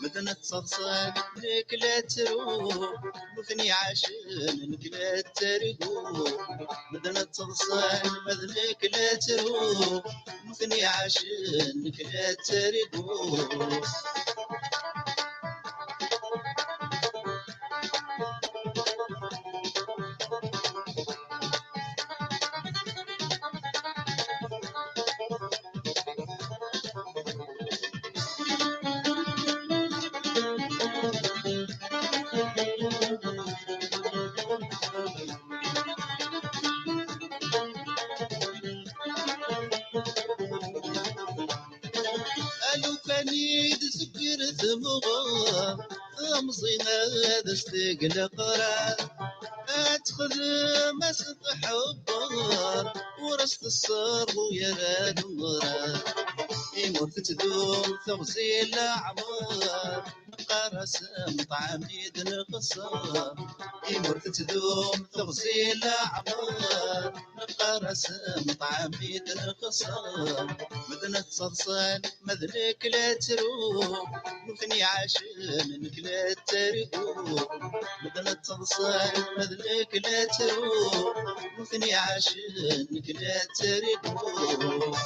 Medden ad ttaḍsan, nekk la ttruɣ, nutni ɛacen, nekk la ttarguɣ. Medden ad ttaḍsan, ma d nekk la ttruɣ, nutni ɛacen, nekk la ttarguɣ. Alukan i d-tegger temɣer, temẓi ad as-teg leqrar. Ad texdem, ad s-tḥebber, ur as-tesserḍu ara lemrar. Imi ur tettdum teɣzi n leɛmer, neqqar-as ṭṭɛam i d-nqeṣṣer. Imi ur tettdum teɣzi n leɛmer, neqqar-as ṭṭɛam i d-nqeṣṣer. Medden ad ttaḍsan, ma d nekk la ttruɣ, nutni ɛacen, nekk la ttarguɣ. Medden ad ttaḍsan, ma d nekk la ttruɣ, nutni ɛacen, nekk la ttarguɣ.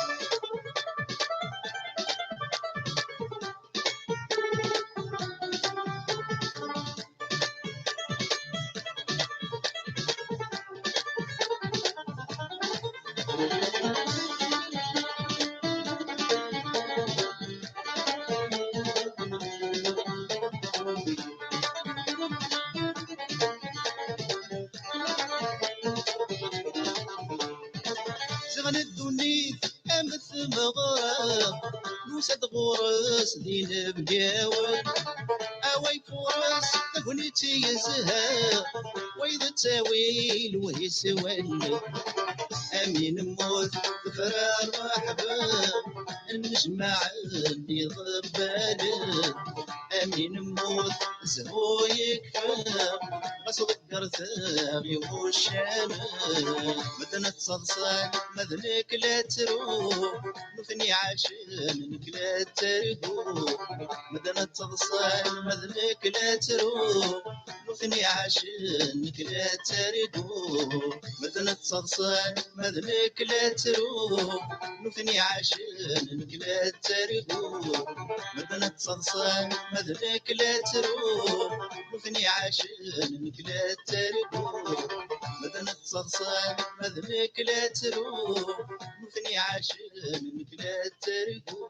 Fures d inebgawen, away fures tagnit i yezha, way d ttawi lwehis walli. Amin mmut tefra rreḥba, nnejmaɛen iḍebbalen. Amin mmut zhu yekfa, ɣas ḍeggret-aɣ i wuccanen. Medden ad ttaḍsan, ma d nekk la ttru, nutni ɛacen, nekk la ttargu. Medden ad ttaḍsan, ma d nekk la ttru, nutni ɛacen, nekk la ttargu. Medden ad ttaḍsan, ma d nekk la ttru, nutni ɛacen, nekk la ttargu. Medden ad ttaḍsan, ma d nekk la ttru, nutni ɛacen, nekk la ttargu. Medden ad ttaḍsan, ma d nekk la ttru, nutni ɛacen, nekk la ttargu.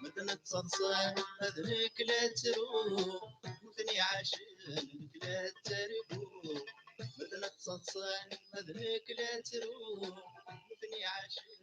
Medden ad ttaḍsan, ma d nekk la ttru, nutni ɛacen, nekk la ttargu. Medden ad ttaḍsan, ma d nekk la ttru, nutni ɛacen.